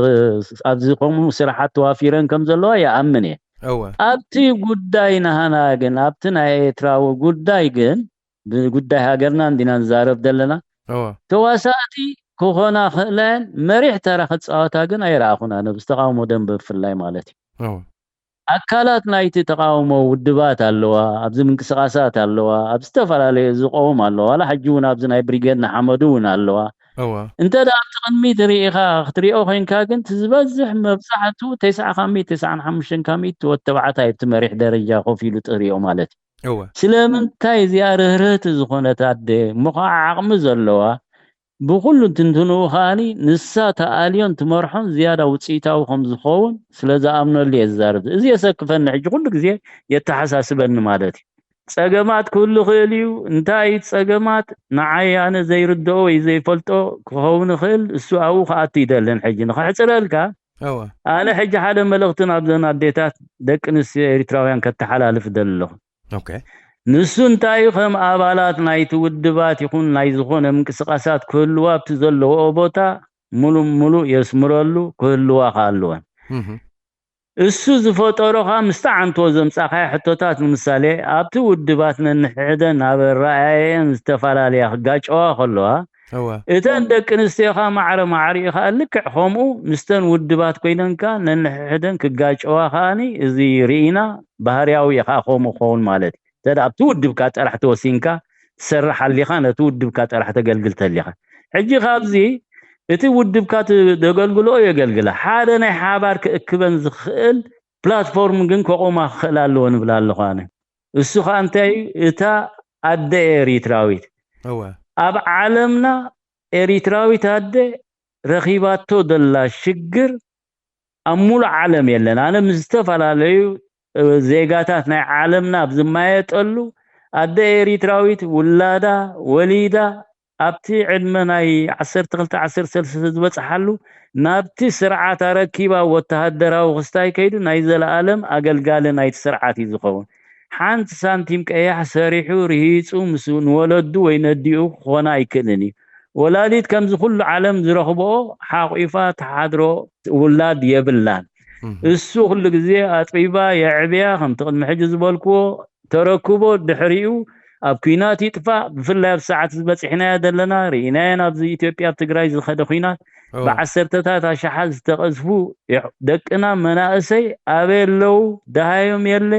ኣብዚ ከምኡ ስራሓት ተዋፊረን ከም ዘለዋ ይኣምን እየ። እወ። ኣብቲ ጉዳይ ናህና ግን፣ ኣብቲ ናይ ኤርትራዊ ጉዳይ ግን፣ ብጉዳይ ሃገርና እንዲና ንዛረብ ዘለና። እወ። ተዋሳእቲ ክኾና ክእላየን፣ መሪሕ ተራ ክጻወታ ግን ኣይረኣኹን ኣነ፣ ብዝተቃውሞ ደንበ ብፍላይ ማለት እዩ። እወ። ኣካላት ናይቲ ተቃውሞ ውድባት ኣለዋ፣ ኣብዚ ምንቅስቃሳት ኣለዋ፣ ኣብ ዝተፈላለዩ ዝቀውም ኣለዋ። ዋላ ሕጂ እውን ኣብዚ ናይ ብሪጌድ ንሓመዱ እውን ኣለዋ። እወ። እንተ ደኣ ኣብቲ ቅድሚት ርኢኻ ክትሪኦ ኮይንካ ግን፣ እቲ ዝበዝሕ መብዛሕትኡ ተስዓ ካብ ሚእቲ፣ ተስዓን ሓሙሽተን ካብ ሚእቲ ወዲ ተባዕታይ ኣብቲ መሪሕ ደረጃ ኮፍ ኢሉ ትሪኦ ማለት እዩ። እወ። ስለምንታይ እዚኣ ርህርህቲ ዝኾነት ኣደ፣ እሞ ኸዓ ዓቕሚ ዘለዋ፣ ብኹሉ ትንትንኡ ከኣኒ ንሳ ተኣልዮን ትመርሖን ዝያዳ ውጽኢታዊ ከም ዝኸውን ስለ ዝኣምነሉ እየ ዝዛረብ። እዚ የሰክፈኒ፣ ሕጂ ኩሉ ግዜ የተሓሳስበኒ ማለት እዩ። ጸገማት ክህሉ ይኽእል እዩ። እንታይ እዩ ጸገማት? ንዓይ ኣነ ዘይርድኦ ወይ ዘይፈልጦ ክኸውን ይኽእል፣ እሱ ኣብኡ ክኣቱ ይደልን። ሕጂ ንኸሕጽረልካ፣ እወ። ኣነ ሕጂ ሓደ መልእኽቲ ናብዘን ኣዴታት ደቂ ኣንስትዮ ኤሪትራውያን ከተሓላልፍ እደሊ ኣለኹ። ኦኬ። ንሱ እንታይ እዩ፣ ከም ኣባላት ናይቲ ውድባት ይኹን ናይ ዝኾነ ምንቅስቃሳት ክህልዋ ኣብቲ ዘለዎኦ ቦታ ሙሉእ ሙሉእ የስምረሉ፣ ክህልዋ ከኣልወን። እህ። እሱ ዝፈጠሮ ኸኣ ምስቲ ዓንቶ ዘምጻኻዮ ሕቶታት፣ ንምሳሌ፣ ኣብቲ ውድባት ነንሕድሕደን ኣብ ኣረኣእየን ዝተፈላለያ ክጋጨዋ ከለዋ፣ እወ። እተን ደቂ ኣንስትዮ ኸኣ ማዕረ ማዕሪኡ ኸኣ ልክዕ ከምኡ ምስተን ውድባት ኮይነን ከኣ ነንሕድሕደን ክጋጨዋ ከኣኒ፣ እዚ ርኢና፣ ባህርያዊ እዩ ኸኣ ከምኡ ክኸውን ማለት እዩ። እንተ ደኣ ኣብቲ ውድብካ ጥራሕ ተወሲንካ ትሰርሕ ኣሊኻ፣ ነቲ ውድብካ ጥራሕ ተገልግል ተሊኻ። ሕጂ ካብዚ እቲ ውድብካ ት-፣ ተገልግሎ የገልግላ። ሓደ ናይ ሓባር ክእክበን ዝኽእል ፕላትፎርም ግን ከቑማ ክኽእል ኣለዎ ንብል ኣለኹ ኣነ። እሱ ኸኣ እንታይ እዩ? እታ ኣደ ኤሪትራዊት። እወ። ኣብ ዓለምና ኤሪትራዊት ኣደ ረኺባቶ ዘላ ሽግር ኣብ ሙሉእ ዓለም የለን። ኣነ ምስ ዝተፈላለዩ፣ እ፣ ዜጋታት ናይ ዓለምና ኣብ ዝማየጠሉ፣ ኣደ ኤሪትራዊት ውላዳ ወሊዳ ኣብቲ ዕድመ ናይ ዓሰርተ ክልተ ዓሰርተ ሰለስተ ዝበጽሓሉ፣ ናብቲ ስርዓት ኣረኪባ ወተሃደራዊ ክስታይ ከይዱ ናይ ዘለኣለም ኣገልጋሊ ናይቲ ስርዓት እዩ ዝኸውን። ሓንቲ ሳንቲም ቀያሕ ሰሪሑ ርሂጹ ምስ ንወለዱ ወይ ነዲኡ ክኾና ኣይክእልን እዩ። ወላዲት ከምዚ ኩሉ ዓለም ዝረኽብኦ ሓቑፋ ትሓድሮ ውላድ የብላን። እህ። እሱ ኩሉ ግዜ ኣጥቢባ የዕብያ፣ ከምቲ ቅድሚ ሕጂ ዝበልክዎ፣ ተረክቦ፣ ድሕሪኡ ኣብ ኲናት ይጥፋእ። ብፍላይ ኣብ ሰዓት ዝበጺሕናዮ ዘለና፣ ርኢናዮ፣ ኣብዚ ኢትዮጵያ ኣብ ትግራይ ዝኸደ ኲናት፣ እወ። ብዓሰርተታት ኣሽሓት ዝተቐዝፉ የሕ-፣ ደቅና መናእሰይ ኣበይ ኣለዉ? ደሃዮም የለ?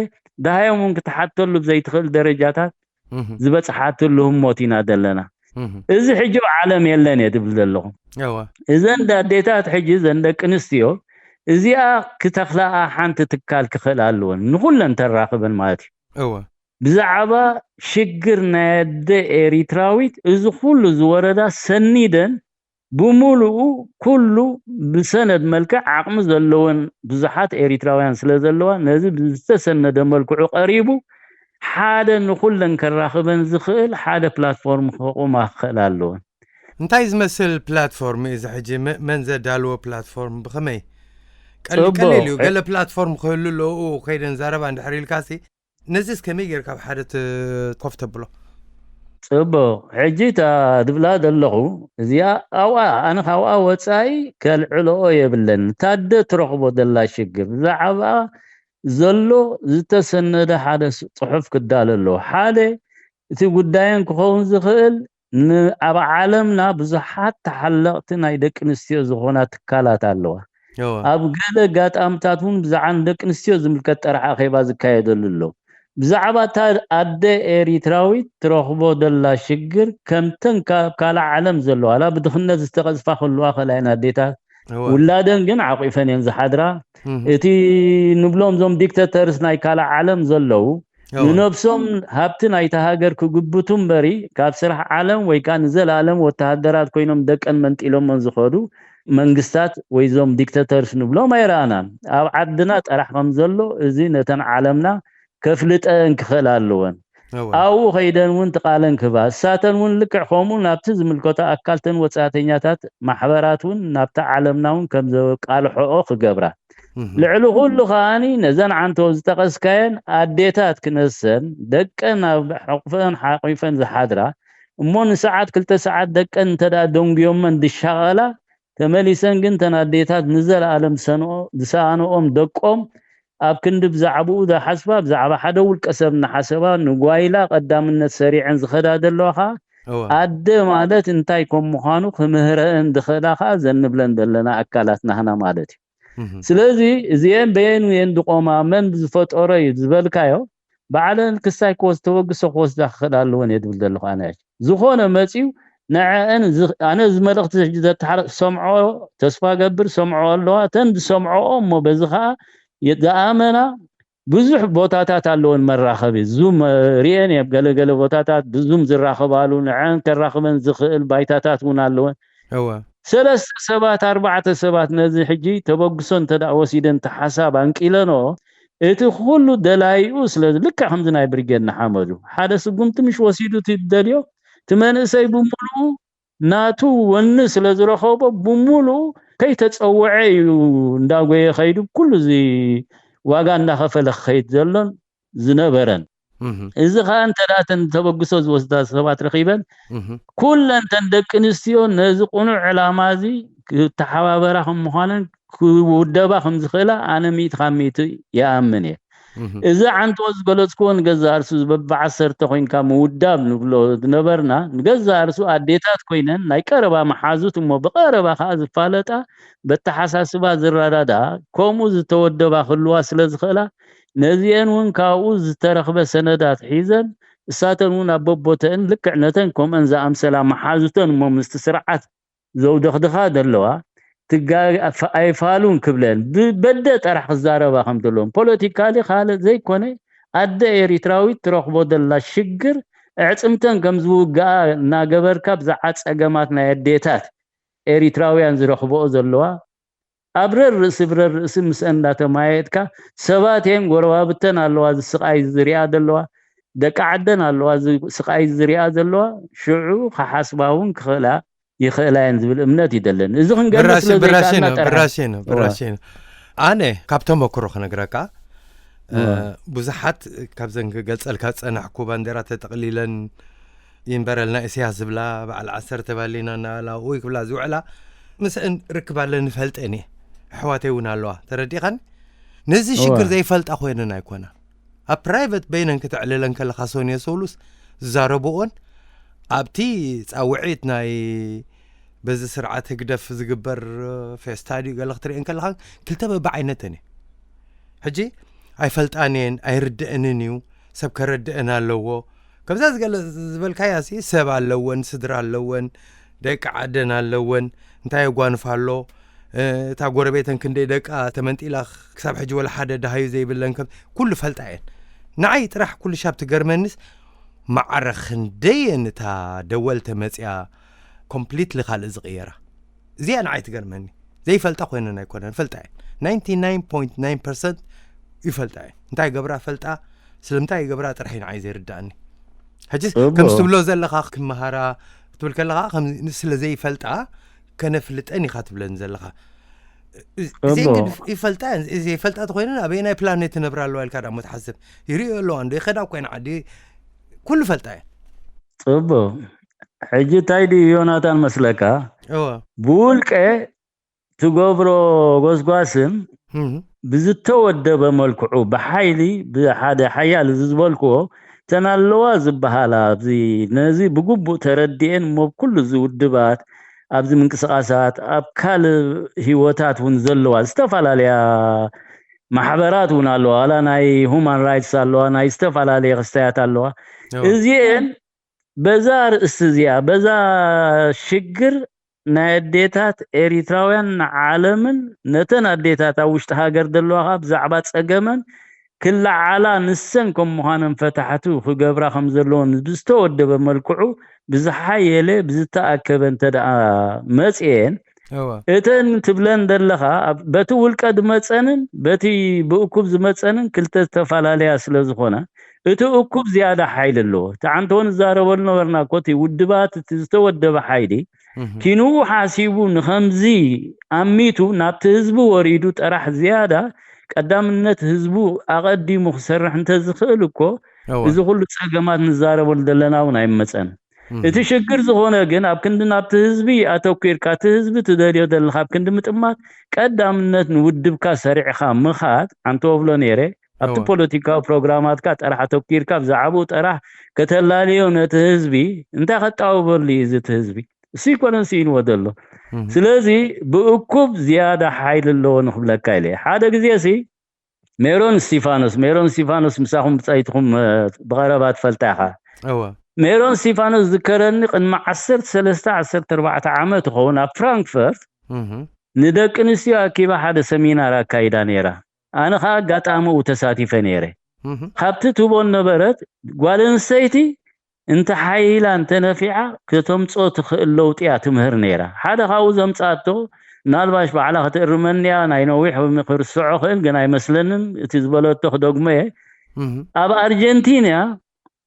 ደሃዮም እውን ክትሓተሉ ብዘይትኽእል ደረጃታት እህ። ዝበጽሓትሉ ህሞት ኢና ዘለና። እህ። እዚ ሕጂ ኣብ ዓለም የለን እየ ዝብል ዘለኹ። እወ። እዘን ኣዴታት ሕጂ፣ እዘን ደቂ ኣንስትዮ፣ እዚኣ ክተኽላኣ ሓንቲ ትካል ክኽእል ኣለወን፣ ንኹለን ተራኽበን ማለት እዩ። እወ። ብዛዕባ ሽግር ናይ ኣደ ኤሪትራዊት፣ እዚ ኩሉ ዝወረዳ ሰኒደን፣ ብምሉኡ ኩሉ ብሰነድ መልክዕ ዓቕሚ ዘለወን ብዙሓት ኤሪትራውያን ስለ ዘለዋ፣ ነዚ ብዝተሰነደ መልክዑ ቀሪቡ፣ ሓደ ንኹለን ከራኽበን ዝኽእል ሓደ ፕላትፎርም ከቑማ ክኽእል ኣለወን። እንታይ ዝመስል ፕላትፎርም እዩ እዚ ሕጂ? መ- መን ዘዳልዎ ፕላትፎርም? ብኸመይ? ቀሊ- ጽቡቅ። ቀሊል እዩ። ገለ ፕላትፎርም ክህሉ ኣለዉ ከይደ ንዛረባ እንድሕር ኢልካሲ፣ ነዚስ ከመይ ጌርካ ኣብ ሓደ ት- ኮፍ ተብሎ? ጽቡቕ። ሕጂ እታ ዝብላ ዘለኹ እዚኣ ኣብኣ ኣነ ካብኣ ወጻኢ ከልዕልኦ የብለን። ታደ ትረኽቦ ዘላ ሽግር ብዛዕባ ዘሎ ዝተሰነደ ሓደ ስ- ጽሑፍ ክዳሎ ኣለዎ። ሓደ እቲ ጉዳየን ክኸውን ዝኽእል ን- ኣብ ዓለምና ብዙሓት ተሓለቕቲ ናይ ደቂ ኣንስትዮ ዝኾና ትካላት ኣለዋ። ኣብ ገለ ኣጋጣምታት እውን ብዛዕባ ንደቂ ኣንስትዮ ዝምልከት ጥራሕ ኣኼባ ዝካየደሉ ኣሎ። ብዛዕባ እታ ኣደ ኤሪትራዊት ትረኽቦ ዘላ ሽግር ከምተን ካብ ካልእ ዓለም ዘለዋ ላ ብድኽነት ዝተቐዝፋ ክህልዋ ከላይን ኣዴታት ውላደን ግን ዓቂፈን እየን ዝሓድራ። እቲ ንብሎም እዞም ዲክተተርስ ናይ ካልእ ዓለም ዘለዉ ንነብሶም ሃብቲ ናይቲ ሃገር ክግብቱ እምበሪ ካብ ስራሕ ዓለም ወይ ከዓ ንዘለኣለም ወተሃደራት ኮይኖም ደቀን መንጢሎመን ዝኸዱ መንግስታት ወይ እዞም ዲክተተርስ ንብሎም ኣይረኣናን። ኣብ ዓድና ጥራሕ ከም ዘሎ እዚ ነተን ዓለምና ከፍልጠን ክኽእል ኣለወን። ኣብኡ ከይደን እውን ትቃለን ክህባ እሳተን እውን ልክዕ ከምኡ ናብቲ ዝምልከቶ ኣካልተን ወፃእተኛታት ማሕበራት እውን ናብቲ ዓለምና እውን ከም ዘቃልሖኦ ክገብራ ልዕሊ ኩሉ ከዓኒ ነዘን ዓንቶ ዝጠቐስካየን ኣዴታት ክነሰን ደቀን ኣብ ሕቑፈን ሓቂፈን ዝሓድራ እሞ ንሰዓት ክልተ ሰዓት ደቀን እንተዳ ደንጉዮመን ድሻቐላ ተመሊሰን ግን ተን ኣዴታት ንዘለኣለም ዝሰኣነኦም ደቆም ኣብ ክንዲ ብዛዕባኡ ዝሓስባ ብዛዕባ ሓደ ውልቀ ሰብ እናሓሰባ ንጓይላ ቀዳምነት ሰሪዐን ዝኸዳ ዘለዋ ከዓ ኣደ ማለት እንታይ ከም ምዃኑ ክምህረአን ዝኽእላ ከዓ ዘንብለን ዘለና ኣካላት ናህና ማለት እዩ። ስለዚ እዚአን በየን እየን ዝቆማ መን ዝፈጠሮ እዩ ዝበልካዮ ባዕለን ክሳይ ክወስ ተበግሶ ክወስዳ ክኽእል ኣለወን እየ ዝብል ዘለኹ ኣነ ዝኾነ መፅዩ ንዐአን ኣነ እዚ መልእኽቲ ዘተሓረ ሰምዖ ተስፋ ገብር ሰምዖ ኣለዋ እተን ዝሰምዖኦ እሞ በዚ ከዓ ዝኣመና ብዙሕ ቦታታት ኣለወን መራኸቢ ዙም ሪአን እየ ገለገለ ቦታታት ብዙም ዝራኸባሉ ንዐን ከራኽበን ዝኽእል ባይታታት እውን ኣለወን ሰለስተ ሰባት ኣርባዕተ ሰባት ነዚ ሕጂ ተበግሶ እንተ ወሲደን ተሓሳብ ኣንቂለኖ እቲ ኩሉ ደላይኡ ስለ ልክዕ ከምዚ ናይ ብርጌድ ንሓመዱ ሓደ ስጉምቲ ምሽ ወሲዱ እቲ ደልዮ እቲ መንእሰይ ብምሉኡ ናቱ ወኒ ስለ ዝረኸቦ ብምሉኡ ከይተፀወዐ እዩ እንዳጎየ ከይዱ ኩሉ እዚ ዋጋ እንዳኸፈለ ክኸይድ ዘሎን ዝነበረን እዚ ከዓ እንተ ተበግሶ ዝወስዳ ሰባት ረኺበን ኩለን ተን ደቂ ኣንስትዮ ነዚ ቁኑዕ ዕላማ እዚ ክተሓባበራ ከም ምዃነን ክውደባ ከም ዝኽእላ ኣነ ሚእቲ ካብ ሚእቲ ይኣምን እየ እዚ ዓንቶ ዝገለፅክዎ ንገዛ እርሱ በብዓሰርተ ኮይንካ ምውዳብ ንብሎ ዝነበርና ንገዛ እርሱ ኣዴታት ኮይነን ናይ ቀረባ መሓዙት እሞ ብቀረባ ከዓ ዝፋለጣ በተሓሳስባ ዝረዳዳ ከምኡ ዝተወደባ ክህልዋ ስለ ዝኽእላ ነዚአን እውን ካብኡ ዝተረኽበ ሰነዳት ሒዘን እሳተን እውን ኣብ በቦተእን ልክዕ ነተን ከምአን ዝኣምሰላ መሓዙተን እሞ ምስቲ ስርዓት ዘውደኽድኻ ዘለዋ ኣይፋሉን ክብለን ብበደ ጠራሕ ክዛረባ ከም ዘለዎም ፖለቲካሊ ካልእ ዘይኮነ ኣደ ኤሪትራዊት ትረኽቦ ዘላ ሽግር ኣዕፅምተን ከም ዝውግኣ እናገበርካ ብዛዕባ ፀገማት ናይ ኣዴታት ኤሪትራውያን ዝረኽብኦ ዘለዋ ኣብ ረር ርእሲ ብረር ርእሲ ምስአን እንዳተማየጥካ ሰባት የን ጎረባብተን ኣለዋ እዚ ስቃይ ዝሪኣ ዘለዋ ደቂ ዓደን ኣለዋ እዚ ስቃይ ዝሪኣ ዘለዋ ሽዑ ክሓስባ እውን ክኽእላ ይኽእላ የን ዝብል እምነት ይደለን እዚ ክንገልጽ ብራሽ ብራሽ ስለዘይከኣልና ነው ጠራሕ ብራሽ ነው እዋ። ብራሽ ነው። ኣነ ካብ ተመክሮ ክነግረካ እ፣ እዋ። ብዙሓት ካብዘን ክገልጸልካ ዝጸናሕኩ ባንዴራ ተጠቕሊለን ይንበረልና ኢሳያስ ዝብላ በዓል ዓሰርተ ባሊና እናበላ ውይ ክብላ ዝውዕላ ምስአን ርክብ ኣለኒ ፈልጠን እየ። ኣሕዋተይ እውን ኣለዋ ተረዲኻኒ። ነዚ ሽግር እዋ። ዘይፈልጣ ኮይነን ኣይኮና ኣብ ፕራይቨት በይነን ክተዕልለን ከለኻ ሶንዮ ሰውሉስ ዝዛረብኦን ኣብቲ ፃውዒት ናይ በዚ ስርዓት ህግደፍ ዝግበር ፌስታ ድዩ ገለ ክትርእየን ከለኻ ክልተ በብዓይነተን እዩ። ሕጂ ኣይፈልጣን እየን ኣይርድአንን እዩ ሰብ ከረድአን ኣለዎ። ከምዛ ዝገለ ዝበልካያ ሲ ሰብ ኣለወን ስድራ ኣለወን ደቂ ዓደን ኣለወን እንታይ የጓንፍ ኣሎ እታ ጎረቤተን ክንደይ ደቃ ተመንጢላ ክሳብ ሕጂ ወላ ሓደ ደሃዩ ዘይብለን ከም ኩሉ ፈልጣ እየን። ንዓይ ጥራሕ ኩሉ ሻብ ትገርመኒስ ማዕረ ክንደየን እታ ደወል ተመፅያ ኮምፕሊትሊ ካልእ ዝቕየራ እዚኣ ንዓይ ትገርመኒ። ዘይፈልጣ ኮይነን ኣይኮነን ፈልጣ እየን። ናይንቲ ናይን ፖይንት ናይን ፐርሰንት ይፈልጣ እየን። እንታይ ገብራ ፈልጣ ስለምንታይ ይገብራ ጥራሕ እዩ ንዓይ ዘይርዳእኒ። ሕጂ ጽቡቕ። ከምዚ ትብሎ ዘለኻ ክመሃራ ክትብል ከለኻ ከም ስለ ዘይፈልጣ ከነፍልጠን ኢኻ ትብለን ዘለኻ። እዚአን ጽቡቕ። ግን ይፈልጣ እየን። ዘይፈልጣ ተኾይነን ኣበየናይ ፕላኔት ትነብራ ኣለዋ ኢልካ ደኣ እሞ ትሓስብ። ይርእዮ ኣለዋ እንዶ ይኸዳ እኮ እየን ዓዲ። ኩሉ ፈልጣ እየን። ጽቡቕ። ሕጂ እንታይ ድዩ ዮናታን መስለካ? እወ። ብውልቀ ትገብሮ ጎስጓስን እህ። ብዝተወደበ መልክዑ ብሓይሊ ብሓደ ሓያል እዚ ዝበልክዎ እተን ኣለዋ ዝበሃላ ኣብዚ ነዚ ብግቡእ ተረዲኤን እሞ ኩሉ እዚ ውድባት ኣብዚ ምንቅስቃሳት ኣብ ካልእ ህይወታት እውን ዘለዋ ዝተፈላለያ ማሕበራት እውን ኣለዋ። ዋላ ናይ ሁማን ራይትስ ኣለዋ፣ ናይ ዝተፈላለየ ክስታያት ኣለዋ። እወ። እዚኤን በዛ ርእሲ እዚኣ፣ በዛ ሽግር ናይ ኣዴታት ኤሪትራውያን ንዓለምን ነተን ኣዴታት ኣብ ውሽጢ ሃገር ዘለዋ ከኣ ብዛዕባ ጸገመን ክለዓላ ንሰን ከም ምዃነን ፈታሕቱ ክገብራ ከም ዘለዎን ብዝተወደበ መልክዑ ብዝሓየለ ብዝተኣከበ እንተ ደኣ መጽኤን እወ። እተን ትብለን ዘለኻ ኣብ በቲ ውልቀ ዝመጸንን በቲ ብእኩብ ዝመጸንን ክልተ ዝተፈላለያ ስለ ዝኾና እቲ እኩብ ዝያዳ ሓይሊ ኣለዎ። እቲ ዓንተወ ንዛረበሉ ነበርና እኮ እቲ ውድባት እቲ ዝተወደበ ሓይሊ እህ። ኪንኡ ሓሲቡ ንኸምዚ ኣሚቱ ናብቲ ህዝቢ ወሪዱ ጥራሕ ዝያዳ ቀዳምነት ህዝቡ ኣቐዲሙ ክሰርሕ እንተዝኽእል እኮ እወ። እዚ ኩሉ ጸገማት ንዛረበሉ ዘለና እውን ኣይመጸን። እህ። እቲ ሽግር ዝኾነ ግን ኣብ ክንዲ ናብቲ ህዝቢ ኣተኲርካ እቲ ህዝቢ ትደልዮ ዘለኻ ኣብ ክንዲ ምጥማት ቀዳምነት ንውድብካ ሰሪዕኻ ምኻድ ኣንተ ወብሎ ነይረ ኣብቲ እወ። ፖለቲካዊ ፕሮግራማትካ ጥራሕ ኣተኲርካ ብዛዕባኡ ጥራሕ ከተላልዮ ነቲ ህዝቢ እንታይ ከጣውበሉ እዩ እዚ እቲ ህዝቢ እሱ ይኮነን ስኢንዎ ዘሎ እህ። ስለዚ ብእኩብ ዝያዳ ሓይሊ ኣለዎ ንክብለካ ኢለ ሓደ ግዜ ሲ ሜሮን እስቲፋኖስ ሜሮን እስቲፋኖስ ምሳኹም ብፀይትኹም እ፣ ብቐረባ ትፈልጣ ኢኻ እወ። ሜሮን እስቲፋኖስ ዝከረኒ ቅድሚ ዓሰርተ ሰለስተ ዓሰርተ ኣርባዕተ ዓመት ይኸውን ኣብ ፍራንክፈርት እህ። ንደቂ ኣንስትዮ ኣኪባ ሓደ ሰሚናር ኣካይዳ ነይራ ኣነ ከዓ ኣጋጣሚኡ ተሳቲፈ ነይረ እህ። ካብቲ ትቦ ነበረት ጓል ኣንስተይቲ እንተ ሓይላ እንተ ነፊዓ ከተምፅኦ ትኽእል ለውጢ እያ ትምህር ነይራ ሓደ ካብኡ ዘምፃኣቶ ምናልባሽ ባዕላ ክትእርመኒ እያ ናይ ነዊሕ ወይ ክርስዖ ክእል ግን ኣይመስለንን እቲ ዝበለቶ ክደግሞ እየ እህ። ኣብ ኣርጀንቲና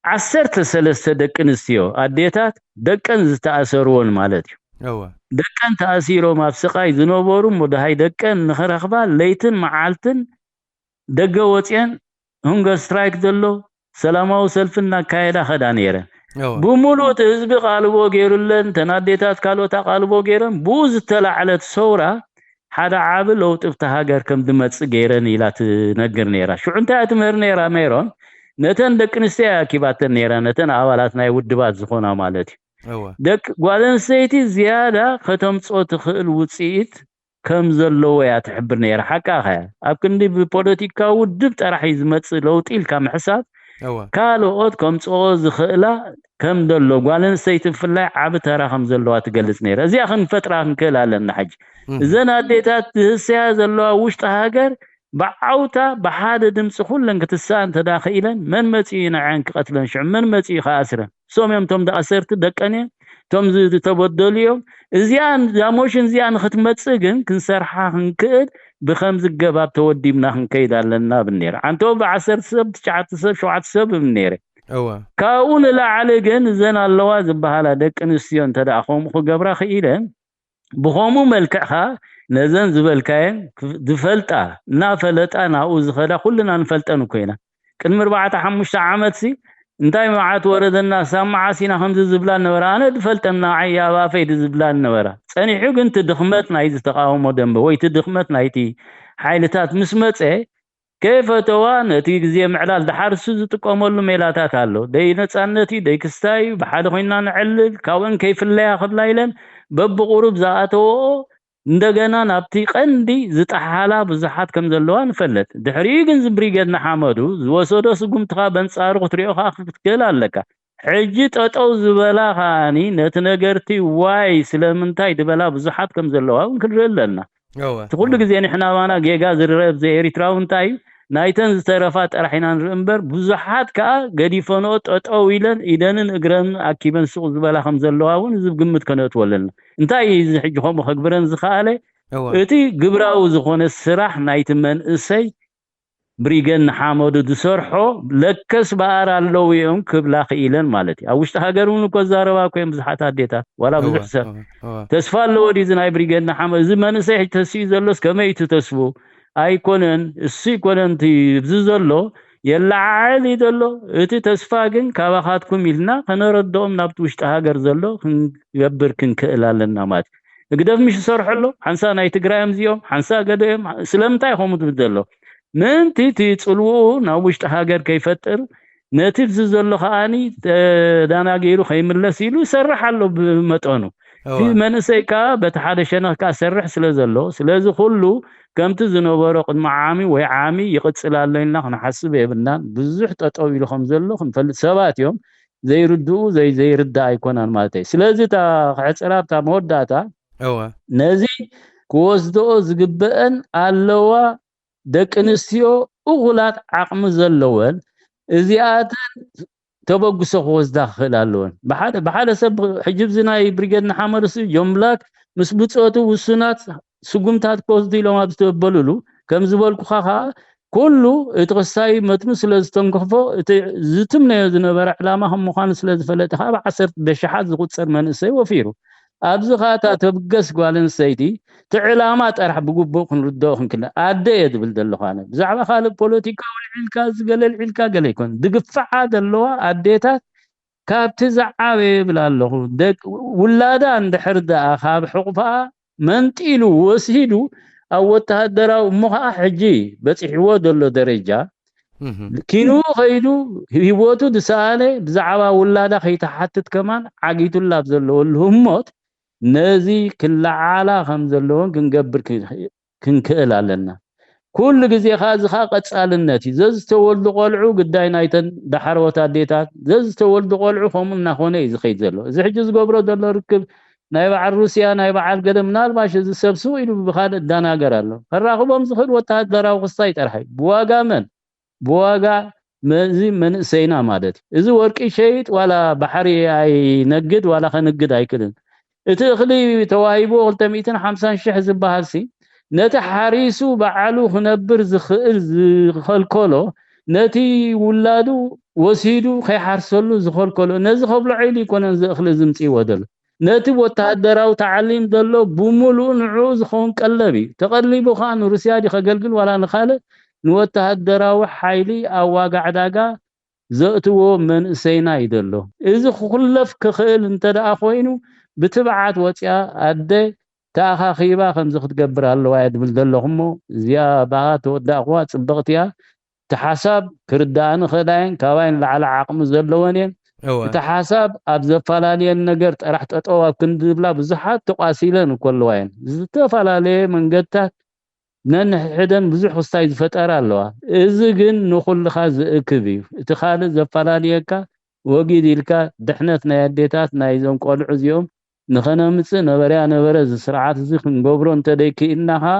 ዓሰርተ ሰለስተ ደቂ ኣንስትዮ ኣዴታት ደቀን ዝተኣሰርዎን ማለት እዩ እወ። ደቀን ተኣሲሮም ኣብ ስቓይ ዝነበሩ እሞ ደሃይ ደቀን ንኽረኽባ ለይትን መዓልትን ደገ ወፅየን ሁንገር ስትራይክ ዘሎ ሰላማዊ ሰልፊ እናካየዳ ኸዳ ነይረን እወ። ብምሉእ እቲ ህዝቢ ቃልቦ ገይሩለን ተን ኣዴታት ካልኦት ኣቃልቦ ገይረን ብኡ ዝተላዕለት ሰውራ ሓደ ዓቢ ለውጢ ኣብቲ ሃገር ከም ዝመጽእ ገይረን ኢላ ትነግር ነይራ ሽዑ እንታይ ትምህር ነይራ ሜሮን ነተን ደቂ ኣንስትዮ ኣኪባተን ነይራ ነተን ኣባላት ናይ ውድባት ዝኾና ማለት እዩ እወ። ደቂ ጓል ኣንስተይቲ ዝያዳ ከተምፅኦ ትኽእል ውፅኢት ከም ዘለዎ እያ ትሕብር ነይራ ሓቃ ኸያ ኣብ ክንዲ ብፖለቲካዊ ውድብ ጥራሕ እዩ ዝመፅእ ለውጢ ኢልካ ምሕሳብ እወ። ካልኦት ከምፅኦ ዝኽእላ ከም ዘሎ ጓል ኣንስተይቲ ብፍላይ ዓቢ ተራ ከም ዘለዋ ትገልፅ ነይራ እዚኣ ክንፈጥራ ክንክእል ኣለና ሕጂ እህ። እዘን ኣዴታት ዝህሰያ ዘለዋ ውሽጢ ሃገር ብዓውታ ብሓደ ድምፂ ኩለን ክትስኣ እንተዳ ክኢለን መን መፂኡ ንዐን ክቐትለን ሽዑ መን መፂኡ ክኣስረን እሶም እዮም እቶም ኣሰርቲ ደቀን እዮም እቶም ዝተበደሉ እዮም እዚኣ እዛ ሞሽን እዚኣ ንክትመፅእ ግን ክንሰርሓ ክንክእል ብከምዚ ገባብ ተወዲብና ክንከይድ ኣለና ብል ነይረ ኣንተ ብዓሰርተ ሰብ ትሽዓተ ሰብ ሸውዓተ ሰብ ብል ነይረ እወ ካብኡ ንላዕሊ ግን እዘን ኣለዋ ዝበሃላ ደቂ ኣንስትዮ እንተ ደኣ ከምኡ ክገብራ ክኢለን ብኸምኡ መልክዕ ኸኣ ነዘን ዝበልካየን ክፍ- ዝፈልጣ እናፈለጣ ናብኡ ዝኸዳ ኩልና ንፈልጠን እኮ ኢና ቅድሚ ኣርባዕተ ሓሙሽተ ዓመት ሲ እንታይ መዓት ወረደና ሳብ መዓስ ኢና ከምዚ ዝብላ ነበራ ኣነ ዝፈልጠን ንዓይ ኣብ ኣፈይ ዝብላ ነበራ ጸኒሑ ግን እቲ ድኽመት ናይዚ ተቃውሞ ደንበ ወይ እቲ ድኽመት ናይቲ ሓይልታት ምስ መጸ ከይፈተዋ ነቲ ግዜ ምዕላል ድሓር እሱ ዝጥቀመሉ ሜላታት ኣሎ ደይ ነጻነት እዩ ደይ ክስታይ እዩ ብሓደ ኮይንና ንዕልል ካብአን ከይፍለያ ክብላ ኢለን በብቁሩብ ዝኣተወኦ እንደገና ናብቲ ቀንዲ ዝጠሓላ ብዙሓት ከም ዘለዋ ንፈልጥ ድሕሪኡ ግን ዝብሪገድ ንሓመዱ ዝወሰዶ ስጉምትኻ በንጻሩ ክትሪኦ ከዓ ክትክእል ኣለካ ሕጂ ጠጠው ዝበላ ከዓኒ ነቲ ነገርቲ ዋይ ስለምንታይ ዝበላ ብዙሓት ከም ዘለዋ እውን ክንርኢ ኣለና እወ፣ እቲ ኩሉ እወ። ግዜ ንሕና ባና ጌጋ ዝርአ ብዘይ ኤሪትራዊ እንታይ እዩ? ናይተን ዝተረፋ ጥራሕ ኢና ንርኢ እምበር ብዙሓት ከኣ ገዲፈንኦ ጠጠው ኢለን ኢደንን እግረንን ኣኪበን ስቕ ዝበላ ከም ዘለዋ እውን እዚ ግምት ከነእትወሉ ኣለና። እንታይ እዩ እዚ ሕጂ ከምኡ ከግብረን ዝኸኣለ? እወ። እቲ ግብራዊ ዝኾነ ስራሕ ናይቲ መንእሰይ ብሪገን ንሓመዱ ዝሰርሖ ለከስ በኣር ኣለዉ እዮም ክብላ ክኢለን ማለት እዩ። ኣብ ውሽጢ ሃገር እውን እኮ ዛረባ እኮ እዮም ብዙሓት ኣዴታት፣ ዋላ ብዙሕ ሰብ ተስፋ ኣለዎ ድዩ እዚ ናይ ብሪገን ንሓመዱ? እዚ መንእሰይ ሕጂ ተስኡ ዘሎስ ከመይ እዩ እቲ ተስፉ? ኣይኮነን፣ እሱ ኣይኮነን እቲ ኣብዚ ዘሎ የለዓዕል እዩ ዘሎ። እቲ ተስፋ ግን ካባኻትኩም ኢልና ከነረድኦም ናብቲ ውሽጢ ሃገር ዘሎ ክንገብር ክንክእል ኣለና ማለት እዩ። ህግደፍ ምሽ ዝሰርሑ ኣሎ፣ ሓንሳ ናይ ትግራይ እዮም እዚኦም፣ ሓንሳ ገለ እዮም። ስለምንታይ ከምኡ ዝብል ዘሎ? ምእንቲ እቲ ጽልውኡ ናብ ውሽጢ ሃገር ከይፈጥር፣ ነቲ ኣብዚ ዘሎ ከኣኒ ተዳናጊሩ ከይምለስ ኢሉ ይሰርሕ ኣሎ ብመጠኑ። እቲ መንእሰይ ከኣ በቲ ሓደ ሸነኽ ከኣ ሰርሕ ስለ ዘሎ፣ ስለዚ ኩሉ ከምቲ ዝነበሮ ቅድሚ ዓሚ ወይ ዓሚ ይቕጽል ኣሎ ኢልና ክንሓስብ የብልናን። ብዙሕ ጠጠው ኢሉ ከም ዘሎ ክንፈልጥ፣ ሰባት እዮም ዘይርድኡ፣ ዘይ ዘይርዳእ ኣይኮናን ማለት እዩ። ስለዚ እታ ክዕጽራ ኣብታ መወዳእታ እወ ነዚ ክወስድኦ ዝግበአን ኣለዋ። ደቂ ኣንስትዮ እኹላት ዓቕሚ ዘለወን እዚኣተን ተበግሶ ክወስዳ ክኽእል ኣለወን። ብሓደ ብሓደ ሰብ ሕጂ ኣብዚ ናይ ብሪጌድ ንሓመዱስ ጆን ብላክ ምስ ብጾቱ ውሱናት ስጉምታት ክወስዱ ኢሎም ኣብ ዝተበሉሉ ከም ዝበልኩኻ ከዓ ኩሉ እቲ ክሳይ መትኑ ስለ ዝተንከፎ እቲ ዝትምነዮ ዝነበረ ዕላማ ከም ምዃኑ ስለ ዝፈለጠ ከዓ ብዓሰርተ በሽሓት ዝቁጸር መንእሰይ ወፊሩ። ኣብዚ ከዓ እታ ተብገስ ጓል ኣንስተይቲ እቲ ዕላማ ጥራሕ ብግቡእ ክንርድኦ ክንክእል ኣደ እየ ዝብል ዘለኹ ኣነ። ብዛዕባ ካልእ ፖለቲካ ውልዒልካ እዚ ገለ ልዒልካ ገለ ይኮን ዝግፍዓ ዘለዋ ኣዴታት ካብቲ ዝዓበየ ይብል ኣለኹ። ደቅ ውላዳ እንድሕር ደኣ ካብ ሕቑፋኣ መንጢሉ ወሲዱ ኣብ ወተሃደራዊ እሞ ከዓ ሕጂ በፂሕዎ ዘሎ ደረጃ ኪንኡ ከይዱ ህይወቱ ዝሰኣነ ብዛዕባ ውላዳ ከይትሓትት ከማን ዓጊቱላ ኣብ ዘለወሉ ህሞት ነዚ ክለዓላ ከም ዘለዎን ክንገብር ክንክእል ኣለና። ኩሉ ግዜ ከዓ እዚ ከዓ ቀፃልነት እዩ። ዘዝተወልዱ ቆልዑ ግዳይ ናይተን ዳሕረዎት ኣዴታት ዘዝተወልዱ ቆልዑ ከምኡ እናኾነ እዩ ዝኸይድ ዘሎ። እዚ ሕጂ ዝገብሮ ዘሎ ርክብ ናይ በዓል ሩስያ ናይ በዓል ገለ ምናልባሽ እዚ ሰብ ስቕ ኢሉ ብካልእ እዳናገር ኣሎ። ከራኽቦም ዝኽእል ወተሃደራዊ ክስታይ ጥራሕ እዩ። ብዋጋ መን? ብዋጋ መዚ መንእሰይና ማለት እዩ። እዚ ወርቂ ይሸይጥ ዋላ ባሕሪ ኣይነግድ ዋላ ከንግድ ኣይክልን። እቲ እኽሊ ተዋሂብዎ ክልተ ሚእትን ሓምሳን ሽሕ ዝበሃል ሲ ነቲ ሓሪሱ ባዕሉ ክነብር ዝኽእል ዝኸልከሎ ነቲ ውላዱ ወሲዱ ከይሓርሰሉ ዝኸልከሎ ነዚ ከብልዖ ኢሉ ይኮነን እዚ እኽሊ ዝምፅእዎ ዘሎ ነቲ ወተሃደራዊ ተዓሊም ዘሎ ብሙሉኡ ንዕኡ ዝኸውን ቀለብ እዩ። ተቐሊቡ ከዓ ንሩስያ ድዩ ከገልግል ዋላ ንካልእ ንወተሃደራዊ ሓይሊ ኣብ ዋጋ ዕዳጋ ዘእትዎ መንእሰይና እዩ ዘሎ። እዚ ክኩለፍ ክኽእል እንተ ደኣ ኮይኑ ብትብዓት ወፂኣ ኣደ ተኣኻኺባ ከምዚ ክትገብር ኣለዋ እየ ዝብል ዘለኹ እሞ እዚኣ ብኣ ተወዳእኩዋ ፅብቕቲ እያ። እቲ ሓሳብ ክርዳእኒ ክእላ እየን ካባይ ንላዕሊ ዓቕሚ ዘለወን እየን። እወ እቲ ሓሳብ ኣብ ዘፈላለየን ነገር ጥራሕ ጠጠው ኣብ ክንዲ ዝብላ ብዙሓት ተቋሲለን እኮ ኣለዋ እየን። ዝተፈላለየ መንገድታት ነንሕድሕደን ብዙሕ ክስታይ ዝፈጠራ ኣለዋ። እዚ ግን ንኹልኻ ዝእክብ እዩ። እቲ ካልእ ዘፈላለየካ ወጊድ ኢልካ ድሕነት ናይ ኣዴታት ናይዞም ቆልዑ እዚኦም ንኸነምፅእ ነበረያ ነበረ እዚ ስርዓት እዚ ክንገብሮ እንተደይክኢልና ኸዓ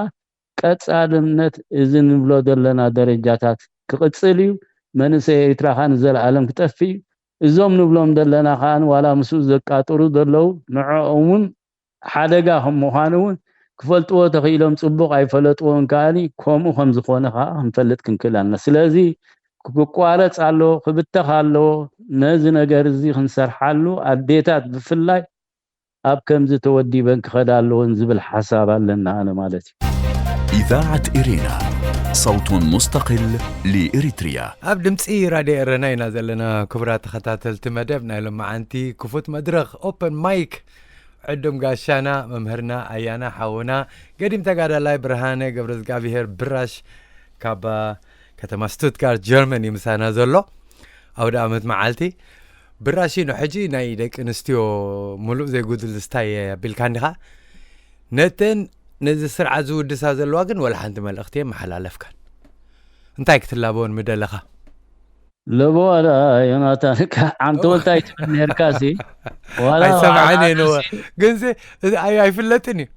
ቀፃልነት እዚ ንብሎ ዘለና ደረጃታት ክቕፅል እዩ። መንእሰይ ኤርትራ ኸዓ ንዘለኣለም ክጠፍእ እዩ። እዞም ንብሎም ዘለና ኸዓ ዋላ ምስኡ ዘቃጥሩ ዘለዉ ንዕኦም እውን ሓደጋ ከም ምዃኑ እውን ክፈልጥዎ ተኽኢሎም ፅቡቕ ኣይፈለጥዎን ከኣኒ ከምኡ ከም ዝኾነ ከዓ ክንፈልጥ ክንክእል ኣለና። ስለዚ ክቋረፅ ኣለዎ፣ ክብተኽ ኣለዎ። ነዚ ነገር እዚ ክንሰርሓሉ ኣዴታት ብፍላይ ኣብ ከምዚ ተወዲበን ክኸዳ ኣለወን ዝብል ሓሳብ ኣለና ኣነ ማለት እዩ። إذاعة إرينا، صوت مستقل لإريتريا. ኣብ ድምፂ ራድዮ ኤረና ኢና ዘለና። ክቡራት ተኸታተልቲ መደብ ናይ ሎማዓንቲ ክፉት መድረኽ ኦፐን ማይክ ዕዱም ጋሻና መምህርና ኣያና ሓውና ገዲም ተጋዳላይ ብርሃነ ገብረ እግዚኣብሄር ብራሽ ካብ ከተማ ስቱትጋርት ጀርመን እዩ ምሳና ዘሎ። ኣውደ ኣመት መዓልቲ ብራሽ ኖ ሕጂ ናይ ደቂ ኣንስትዮ ሙሉእ ዘይጉድል ስታይ ኣቢልካ እንዲኻ ነተን ነዚ ስርዓት ዝውድሳ ዘለዋ ግን ወላ ሓንቲ መልእኽቲ የመሓላለፍካን እንታይ ክትላበወን ምደለኻ? ለበዋ ደኣ ዮናታን ዓንተወልታ ኣይትብል ነርካ ሲ ዋላ ኣይሰምዓን እየ ነወ ግን እዚ ኣይ- ኣይፍለጥን እዩ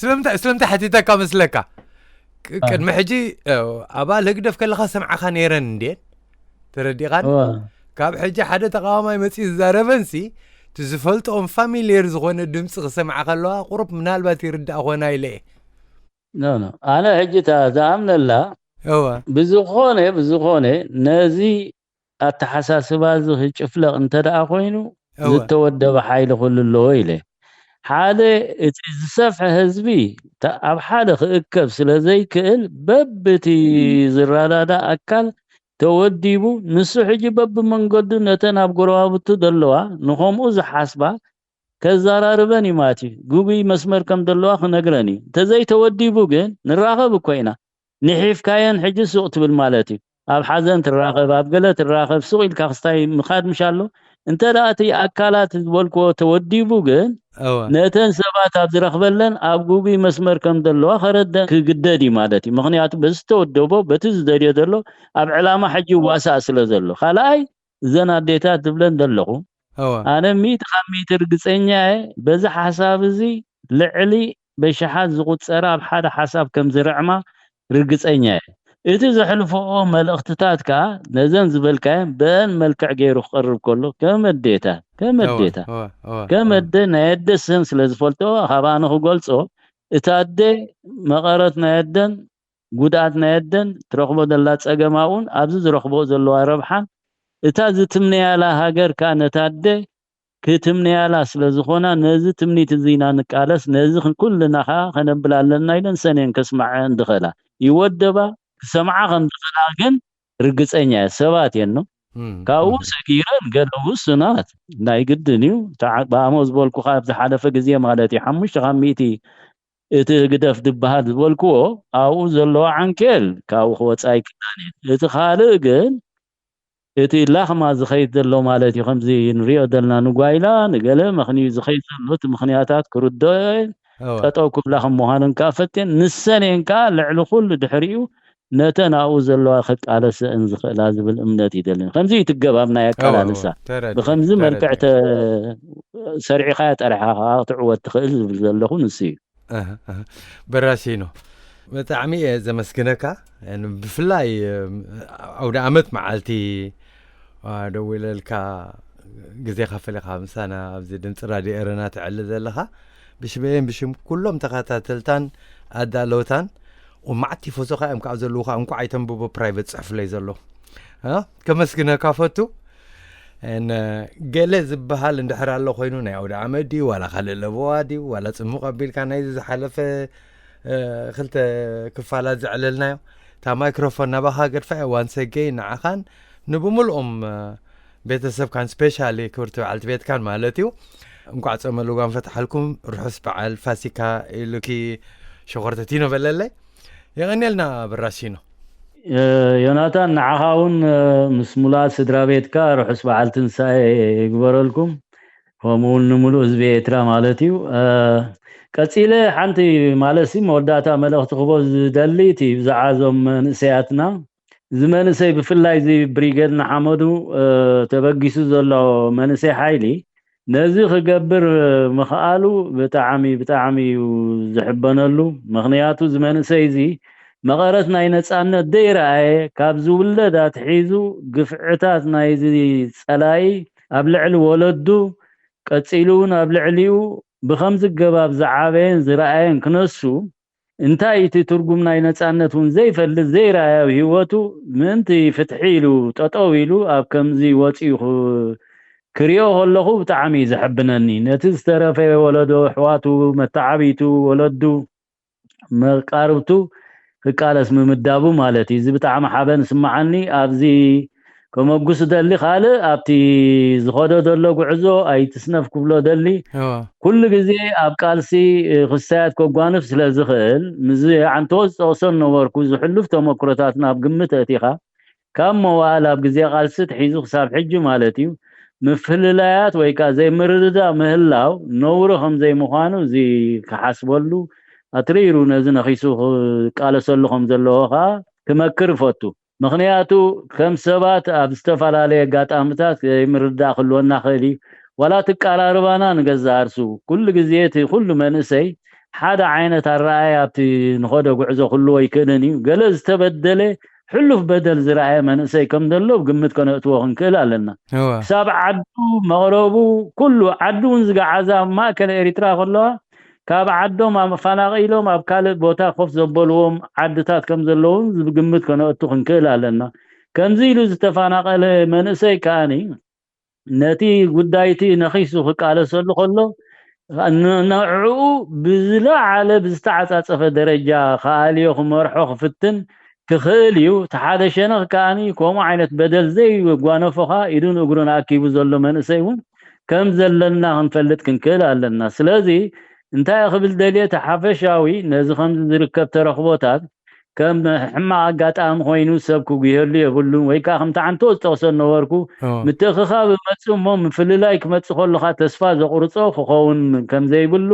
ስለምንታይ ስለምንታይ ሓቲተካ መስለካ ቅ- ቅድሚ ሕጂ እ፣ ኣባል ህግደፍ ከለካ ሰምዓካ ነይረን እንዴን ተረዲኻን ካብ ሕጂ ሓደ ተቃዋማይ መፅኡ ዝዛረበን ሲ እቲ ዝፈልጦም ፋሚሊየር ዝኾነ ድምፂ ክሰምዓ ከለዋ ቁሩብ ምናልባት ይርዳእ ኮና ኢለ እየ ኖ ኖ ኣነ ሕጂ እታ ዝኣምነላ እወ ብዝኾነ ብዝኾነ ነዚ ኣተሓሳስባ እዚ ክጭፍለቕ እንተ ደኣ ኮይኑ እወ ዝተወደበ ሓይሊ ኩሉ ኣለዎ ኢለ። ሓደ እቲ ዝሰፍሐ ህዝቢ ተ- ኣብ ሓደ ክእከብ ስለ ዘይክእል በብቲ ዝረዳዳእ ኣካል ተወዲቡ ንሱ ሕጂ በብመንገዱ ነተን ኣብ ጎረባብቱ ዘለዋ ንኸምኡ ዝሓስባ ከዘራርበን እዩ ማለት እዩ። ግጉይ መስመር ከም ዘለዋ ክነግረን እዩ። እንተዘይተወዲቡ ግን ንራኸብ እኮ ኢና። ንሒፍካየን ሕጂ ሱቕ ትብል ማለት እዩ። ኣብ ሓዘን ትራኸብ፣ ኣብ ገለ ትራኸብ፣ ሱቕ ኢልካ ክስታይ ምኻድ ምሽ ኣሎ። እንተ ደኣ እቲ ኣካላት ዝበልክዎ ተወዲቡ ግን እወ ነተን ሰባት ኣብ ዝረኽበለን ኣብ ግጉይ መስመር ከም ዘለዋ ከረደ ክግደድ እዩ ማለት እዩ። ምኽንያቱ በዚ ዝተወደቦ በቲ ዝደልዮ ዘሎ ኣብ ዕላማ ሕጂ ይዋሳእ ስለ ዘሎ። ካልኣይ እዘን ኣዴታት ዝብለን ዘለኹ እወ ኣነ ሚእቲ ካብ ሚእቲ ርግፀኛ እየ በዚ ሓሳብ እዚ ልዕሊ በሽሓት ዝቁፀራ ኣብ ሓደ ሓሳብ ከም ዝርዕማ ርግፀኛ እየ። እቲ ዘሕልፈኦ መልእኽትታት ከዓ ነዘን ዝበልካየን ብአን መልክዕ ገይሩ ክቐርብ ከሎ ከም ኣዴታት ከም እወ ኣዴታት እወ እወ ከም እወ ኣደ ናይ ኣደ ስም ስለ ዝፈልጥኦ ካብ ኣነ ክገልፆ እታ ኣደ መቐረት ናይ ኣደን ጉድኣት ናይ ኣደን ትረኽቦ ዘላ ፀገም ኣብኡን ኣብዚ ዝረኽቦ ዘለዋ ረብሓን እታ ዝትምነያላ ሃገር ከዓ ነታ ኣደ ክትምነያላ ስለ ዝኾና ነዚ ትምኒት እዚ ኢና ንቃለስ፣ ነዚ ኩልና ከዓ ከነብል ኣለና ኢለን ሰኔን ከስማዐን ዝኽእላ ይወደባ፣ ክሰምዓ ከም ዝኽእላ ግን ርግፀኛ እየ። ሰባት እየን ነው እም፣ ካብኡ እም። ሰጊረን ገለ ውሱናት ናይ ግድን እዩ። ተዓ- ብኣሞ ዝበልኩኻ ኣብ ዝሓለፈ ግዜ ማለት እዩ ሓሙሽተ ካብ ሚእቲ እቲ ህግደፍ ዝበሃል ዝበልክዎ ኣብኡ ዘለዎ ዓንኬል ካብኡ ክወፃ ኣይክእላን እዩ። እቲ ካልእ ግን እቲ ላኽማ ዝኸይድ ዘሎ ማለት እዩ። ከምዚ ንሪኦ ዘለና ንጓይላ ንገለ መኽንዩ ዝኸይድ ዘሎ እቲ ምኽንያታት ክርድኦ እየ። እወ ጠጠው ክብላ ከም ምዃነን ከዓ ፈትየን ንሰን እየን ከዓ ልዕሊ ኩሉ ድሕሪኡ ነተን ኣብኡ ዘለዋ ክቃለሰአን ዝኽእላ ዝብል እምነት ይደልን። ከምዚ ይትገብ ኣብ ናይ እወ እወ ኣቀላልሳ ተረዲእ ብከምዚ መልክዕ ተረዲእ ተ- ሰሪዕኻያ ጠሪሓ ከዓ ክትዕወት ትኽእል ዝብል ዘለኹ ንሱ እዩ። ኣህ፣ ኣህ። በራሲኖ ብጣዕሚ እየ ዘመስግነካ። ን- ብፍላይ እም፣ ኣውደ ኣመት መዓልቲ ዋ፣ ደው ኢለልካ ግዜኻ ፈሊኻ ምሳና ኣብዚ ድምፂ ራድዮ ኤረና ትዕሊ ዘለኻ ብሽመይን ብሽም ኩሎም ተኸታተልታን ኣዳለውታን ወማዕት ቲፎዞኻ እዮም ከዓ ዘለዉኻ። እንኳዕ ኣይተንብቦ ፕራይቨት ፅሑፍለይ ዘሎ እ? ከመስግነካ ፈቱ። ን- ገለ ዝበሃል እንድሕር ኣሎ ኮይኑ ናይ ኣውደ ዓመት ድዩ ዋላ ካልእ ለበዋ ድዩ ዋላ ፅሙቕ ኣቢልካ ናይዚ ዝሓለፈ እ፣ ክልተ ክፋላት ዘዕለልናዮ እታ ማይክሮፎን ናባኻ ገድፋ እያ ዋንሰገይ ንዓኻን ንብምልኦም እ፣ ቤተሰብካን ስፔሻሊ ክብርቲ በዓልቲ ቤትካን ማለት እዩ። እንኳዕ ጾመ ልጓም ፈትሓልኩም። ርሑስ በዓል ፋሲካ ኢሉኪ ሸኾርተቲኖ በለለይ። የቐንየልና ብራሲኖ። እ፣ ዮናታን ንዓኻ እውን እ፣ ምስ ሙሉኣት ስድራ ቤትካ ርሑስ በዓል ትንሳኤ ይግበረልኩም። ከምኡ እውን ንምሉእ ህዝቢ ኤርትራ ማለት እዩ። እ፣ ቀጺለ ሓንቲ ማለት ሲ መወዳእታ መልእኽቲ ክቦ ዝደሊ እቲ ብዛዕባ እዞም መንእሰያትና እዚ መንእሰይ ብፍላይ እዚ ብሪገድ ንሓመዱ እ፣ ተበጊሱ ዘሎ መንእሰይ ሓይሊ ነዚ ክገብር ምኽኣሉ ብጣዕሚ ብጣዕሚ እዩ ዝሕበነሉ። ምኽንያቱ እዚ መንእሰይ እዚ መቐረት ናይ ነፃነት ዘይረኣየ ካብ ዝውለድ ኣትሒዙ ግፍዕታት ናይዚ ፀላኢ ኣብ ልዕሊ ወለዱ ቀፂሉ እውን ኣብ ልዕሊኡ ብኸምዚ ገባብ ዝዓበየን ዝረኣየን ክነሱ እንታይ እቲ ትርጉም ናይ ነፃነት እውን ዘይፈልጥ ዘይረኣየ ኣብ ህይወቱ ምእንቲ ፍትሒ ኢሉ ጠጠው ኢሉ ኣብ ከምዚ ወፂኡ ክሪኦ ከለኹ ብጣዕሚ እዩ ዘሐብነኒ። ነቲ ዝተረፈ ወለዶ ኣሕዋቱ፣ መተዓብይቱ፣ ወለዱ፣ መቃርብቱ ክቃለስ ምምዳቡ ማለት እዩ። እዚ ብጣዕሚ ሓበን ስማዓኒ። ኣብዚ ከመጉስ ደሊ ካልእ ኣብቲ ዝኸዶ ዘሎ ጉዕዞ ኣይትስነፍ ክብሎ ደሊ ኩሉ ግዜ ኣብ ቃልሲ ክስታያት ከጓንፍ ስለ ዝኽእል ምስ ኣንተዎ ዝጠቕሶ ነበርኩ ዝሕሉፍ ተመክሮታትና ኣብ ግምት ኣእቲኻ ካብ መዋእል ኣብ ግዜ ቃልሲ ትሒዙ ክሳብ ሕጂ ማለት እዩ ምፍልላያት ወይ ከዓ ዘይምርድዳእ ምህላው ነውሪ ከም ዘይምዃኑ እዚ ክሓስበሉ ኣትሪሩ ነዚ ነኺሱ ክቃለሰሉ ከም ዘለዎ ከዓ ክመክር እፈቱ። ምኽንያቱ ከም ሰባት ኣብ ዝተፈላለየ ኣጋጣምታት ዘይምርዳእ ክህልወና ክእል እዩ። ዋላ እቲ ኣቀራርባና ንገዛእ ርእሱ ኩሉ ግዜ እቲ ኩሉ መንእሰይ ሓደ ዓይነት ኣረኣእያ ኣብቲ ንኸዶ ጉዕዞ ክህልዎ ኣይክእልን እዩ። ገለ ዝተበደለ ሕሉፍ በደል ዝረኣየ መንእሰይ ከም ዘሎ ግምት ከነእትዎ ክንክእል ኣለና። ክሳብ ዓዱ መቕረቡ ኩሉ ዓዱ እውን ዝገዓዛ ኣብ ማእከል ኤሪትራ ከለዋ ካብ ዓዶም ኣፈናቒሎም ኣብ ካልእ ቦታ ኮፍ ዘበልዎም ዓድታት ከም ዘለውን ዝግምት ከነእቱ ክንክእል ኣለና። ከምዚ ኢሉ ዝተፈናቐለ መንእሰይ ከኣኒ ነቲ ጉዳይቲ ነኺሱ ክቃለሰሉ ከሎ ንዕኡ ብዝለዓለ ብዝተዓጻጸፈ ደረጃ ክኣልዮ ክመርሖ ክፍትን ክኽእል እዩ። እቲ ሓደ ሸነኽ ከኣኒ ከምኡ ዓይነት በደል ዘይጓነፎኻ ኢዱን እግሩን ኣኪቡ ዘሎ መንእሰይ እውን ከም ዘለና ክንፈልጥ ክንክእል ኣለና። ስለዚ እንታይ ክብል ደልየ፣ እቲ ሓፈሻዊ ነዚ ከምዚ ዝርከብ ተረኽቦታት ከም ሕማቕ ኣጋጣሚ ኮይኑ ሰብ ክጉየሉ የብሉን፣ ወይ ከዓ ከምቲ ዓንቶ ዝጠቕሶ ነበርኩ ምትእኽኻብ መፅእ እሞ ምፍልላይ ክመፅእ ከለኻ ተስፋ ዘቑርፆ ክኸውን ከም ዘይብሉ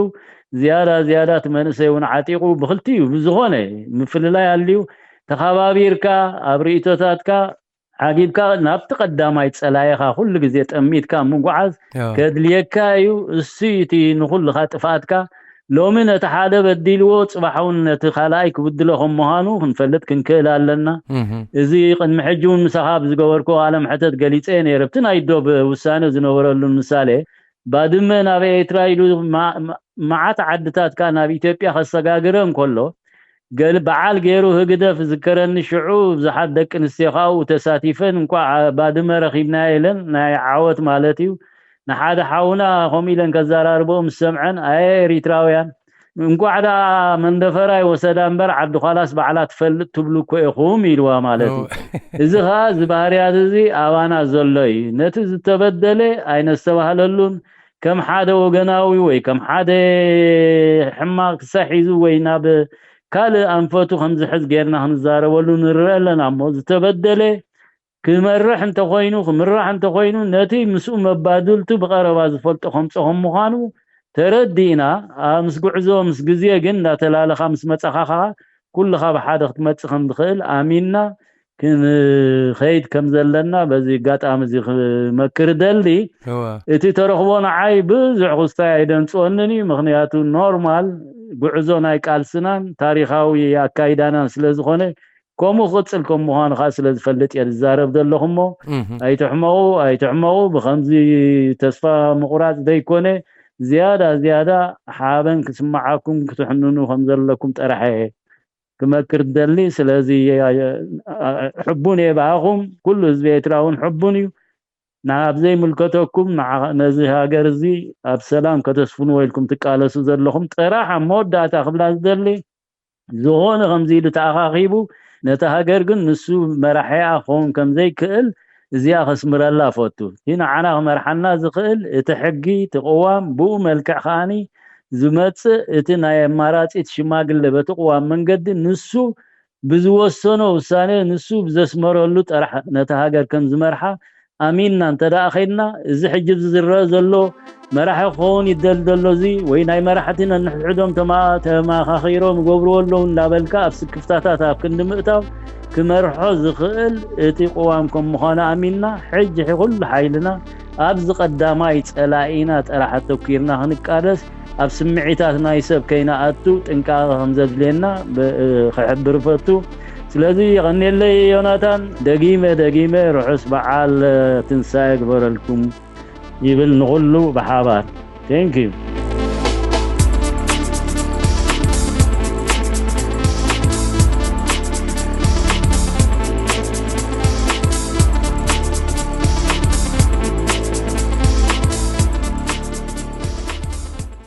ዝያዳ ዝያዳ እቲ መንእሰይ እውን ዓጢቑ ብክልቲኡ ብዝኾነ ምፍልላይ ኣልዩ ተኸባቢርካ ኣብ ርእቶታትካ ዓጊብካ ናብቲ ቀዳማይ ጸላኢኻ ኩሉ ግዜ ጠሚትካ ምጉዓዝ ከድልየካ እዩ። እሱ እቲ ንኹልኻ ጥፍኣትካ ሎሚ ነቲ ሓደ በዲልዎ ጽባሕ እውን ነቲ ካልኣይ ክብድሎ ከም ምዃኑ ክንፈልጥ ክንክእል ኣለና። እዚ ቅድሚ ሕጂ እውን ምሳኻ ብዝገበርኩ ቃለ መሕተት ገሊጸ ነይረ። ኣብቲ ናይ ዶብ ውሳነ ዝነበረሉን ምሳሌ ባድመ ናብ ኤርትራ ኢሉ መዓት ዓድታት ከኣ ናብ ኢትዮጵያ ከሰጋግረ እንከሎ ገል በዓል ገይሩ ህግደፍ ዝከረኒ ሽዑ ብዙሓት ደቂ ኣንስትዮ ካብኡ ተሳቲፈን እንኳዕ ባድመ ረኺብናዮ ኢለን ናይ ዓወት ማለት እዩ ንሓደ ሓውና ከምኡ ኢለን ከዘራርብኦ ምስ ሰምዐን ኣየ ኤሪትራውያን እንኳዕ ደኣ መንደፈራ ይወሰዳ እምበር ዓዲ ኳላስ ባዕላ ትፈልጥ ትብሉ እኮ ኢኹም ኢልዋ ማለት እዩ። እዚ ኸኣ እዚ ባህርያት እዚ ኣባና ዘሎ እዩ። ነቲ ዝተበደለ ኣይነስተባህለሉን ከም ሓደ ወገናዊ ወይ ከም ሓደ ሕማቕ ክሳሕ ሒዙ ወይ ናብ ካልእ ኣንፈቱ ከም ዝሕዝ ጌርና ክንዛረበሉ ንርአ ኣለና እሞ ዝተበደለ ክመርሕ እንተኾይኑ ክምራሕ እንተኾይኑ ነቲ ምስኡ መባድልቱ ብቐረባ ዝፈልጦ ከምጾ ከም ምዃኑ ተረዲእና ምስ ጉዕዞ ምስ ግዜ ግን እንዳተላለኻ ምስ መጻኻ ከዓ ኩልኻ ብሓደ ክትመጽእ ከም ዝኽእል ኣሚንና ክንኸይድ ከም ዘለና በዚ ኣጋጣሚ እዚ ክመክር ደሊ። እቲ ተረኽቦ ንዓይ ብዙሕ ክስታይ ኣይደንፅወንን እዩ። ምክንያቱ ኖርማል ጉዕዞ ናይ ቃልስናን ታሪካዊ ኣካይዳናን ስለ ዝኾነ ከምኡ ክቅፅል ከም ምዃኑ ከዓ ስለ ዝፈልጥ እየ ዝዛረብ ዘለኹ እሞ ኣይትሕመቑ ኣይትሕመቑ። ብከምዚ ተስፋ ምቁራፅ ዘይኮነ ዝያዳ ዝያዳ ሓበን ክስምዓኩም ክትሕንኑ ከም ዘለኩም ጥራሕ እየ ክመክር ደሊ። ስለዚ ሕቡን እየ ብኣኹም፣ ኩሉ ህዝቢ ኤርትራ እውን ሕቡን እዩ። ናብ ዘይምልከተኩም ነዚ ሃገር እዚ ኣብ ሰላም ከተስፍንዎ ኢልኩም ትቃለሱ ዘለኹም ጥራሕ ኣብ መወዳእታ ክብላ ዝደሊ ዝኾነ ከምዚ ኢሉ ተኣኻኺቡ ነቲ ሃገር ግን ንሱ መራሒኣ ክኸውን ከም ዘይክእል እዚኣ ከስምረላ እፈቱ። እቲ ንዓና ክመርሓና ዝኽእል እቲ ሕጊ፣ እቲ ቅዋም፣ ብኡ መልክዕ ከኣኒ ዝመጽእ እቲ ናይ ኣማራጺት ሽማግለ በቲ ቅዋም መንገዲ ንሱ ብዝወሰኖ ውሳነ ንሱ ብዘስመረሉ ጥራሕ ነቲ ሃገር ከም ዝመርሓ ኣሚንና እንተ ደኣ ኸይድና፣ እዚ ሕጂ እዚ ዝረአ ዘሎ መራሒ ክኸውን ይደሊ ዘሎ እዚ ወይ ናይ መራሕቲ ነንሕድሕዶም ተማ- ተመኻኺሮም ይገብርዎ ኣለዉ እንዳበልካ ኣብ ስክፍታታት ኣብ ክንዲ ምእታው ክመርሖ ዝኽእል እቲ ቅዋም ከም ምዃኑ ኣሚንና ሕጂ ኩሉ ሓይልና ኣብዚ ቀዳማይ ጸላኢና ጥራሕ ኣተኲርና ክንቃለስ ኣብ ስምዒታት ናይ ሰብ ከይንኣቱ ጥንቃቐ ከም ዘድልየና ክሕብር እፈቱ። ስለዚ የቐንየለይ ዮናታን፣ ደጊመ ደጊመ ርሑስ በዓል ትንሳኤ ግበረልኩም ይብል ንኹሉ ብሓባር። Thank you።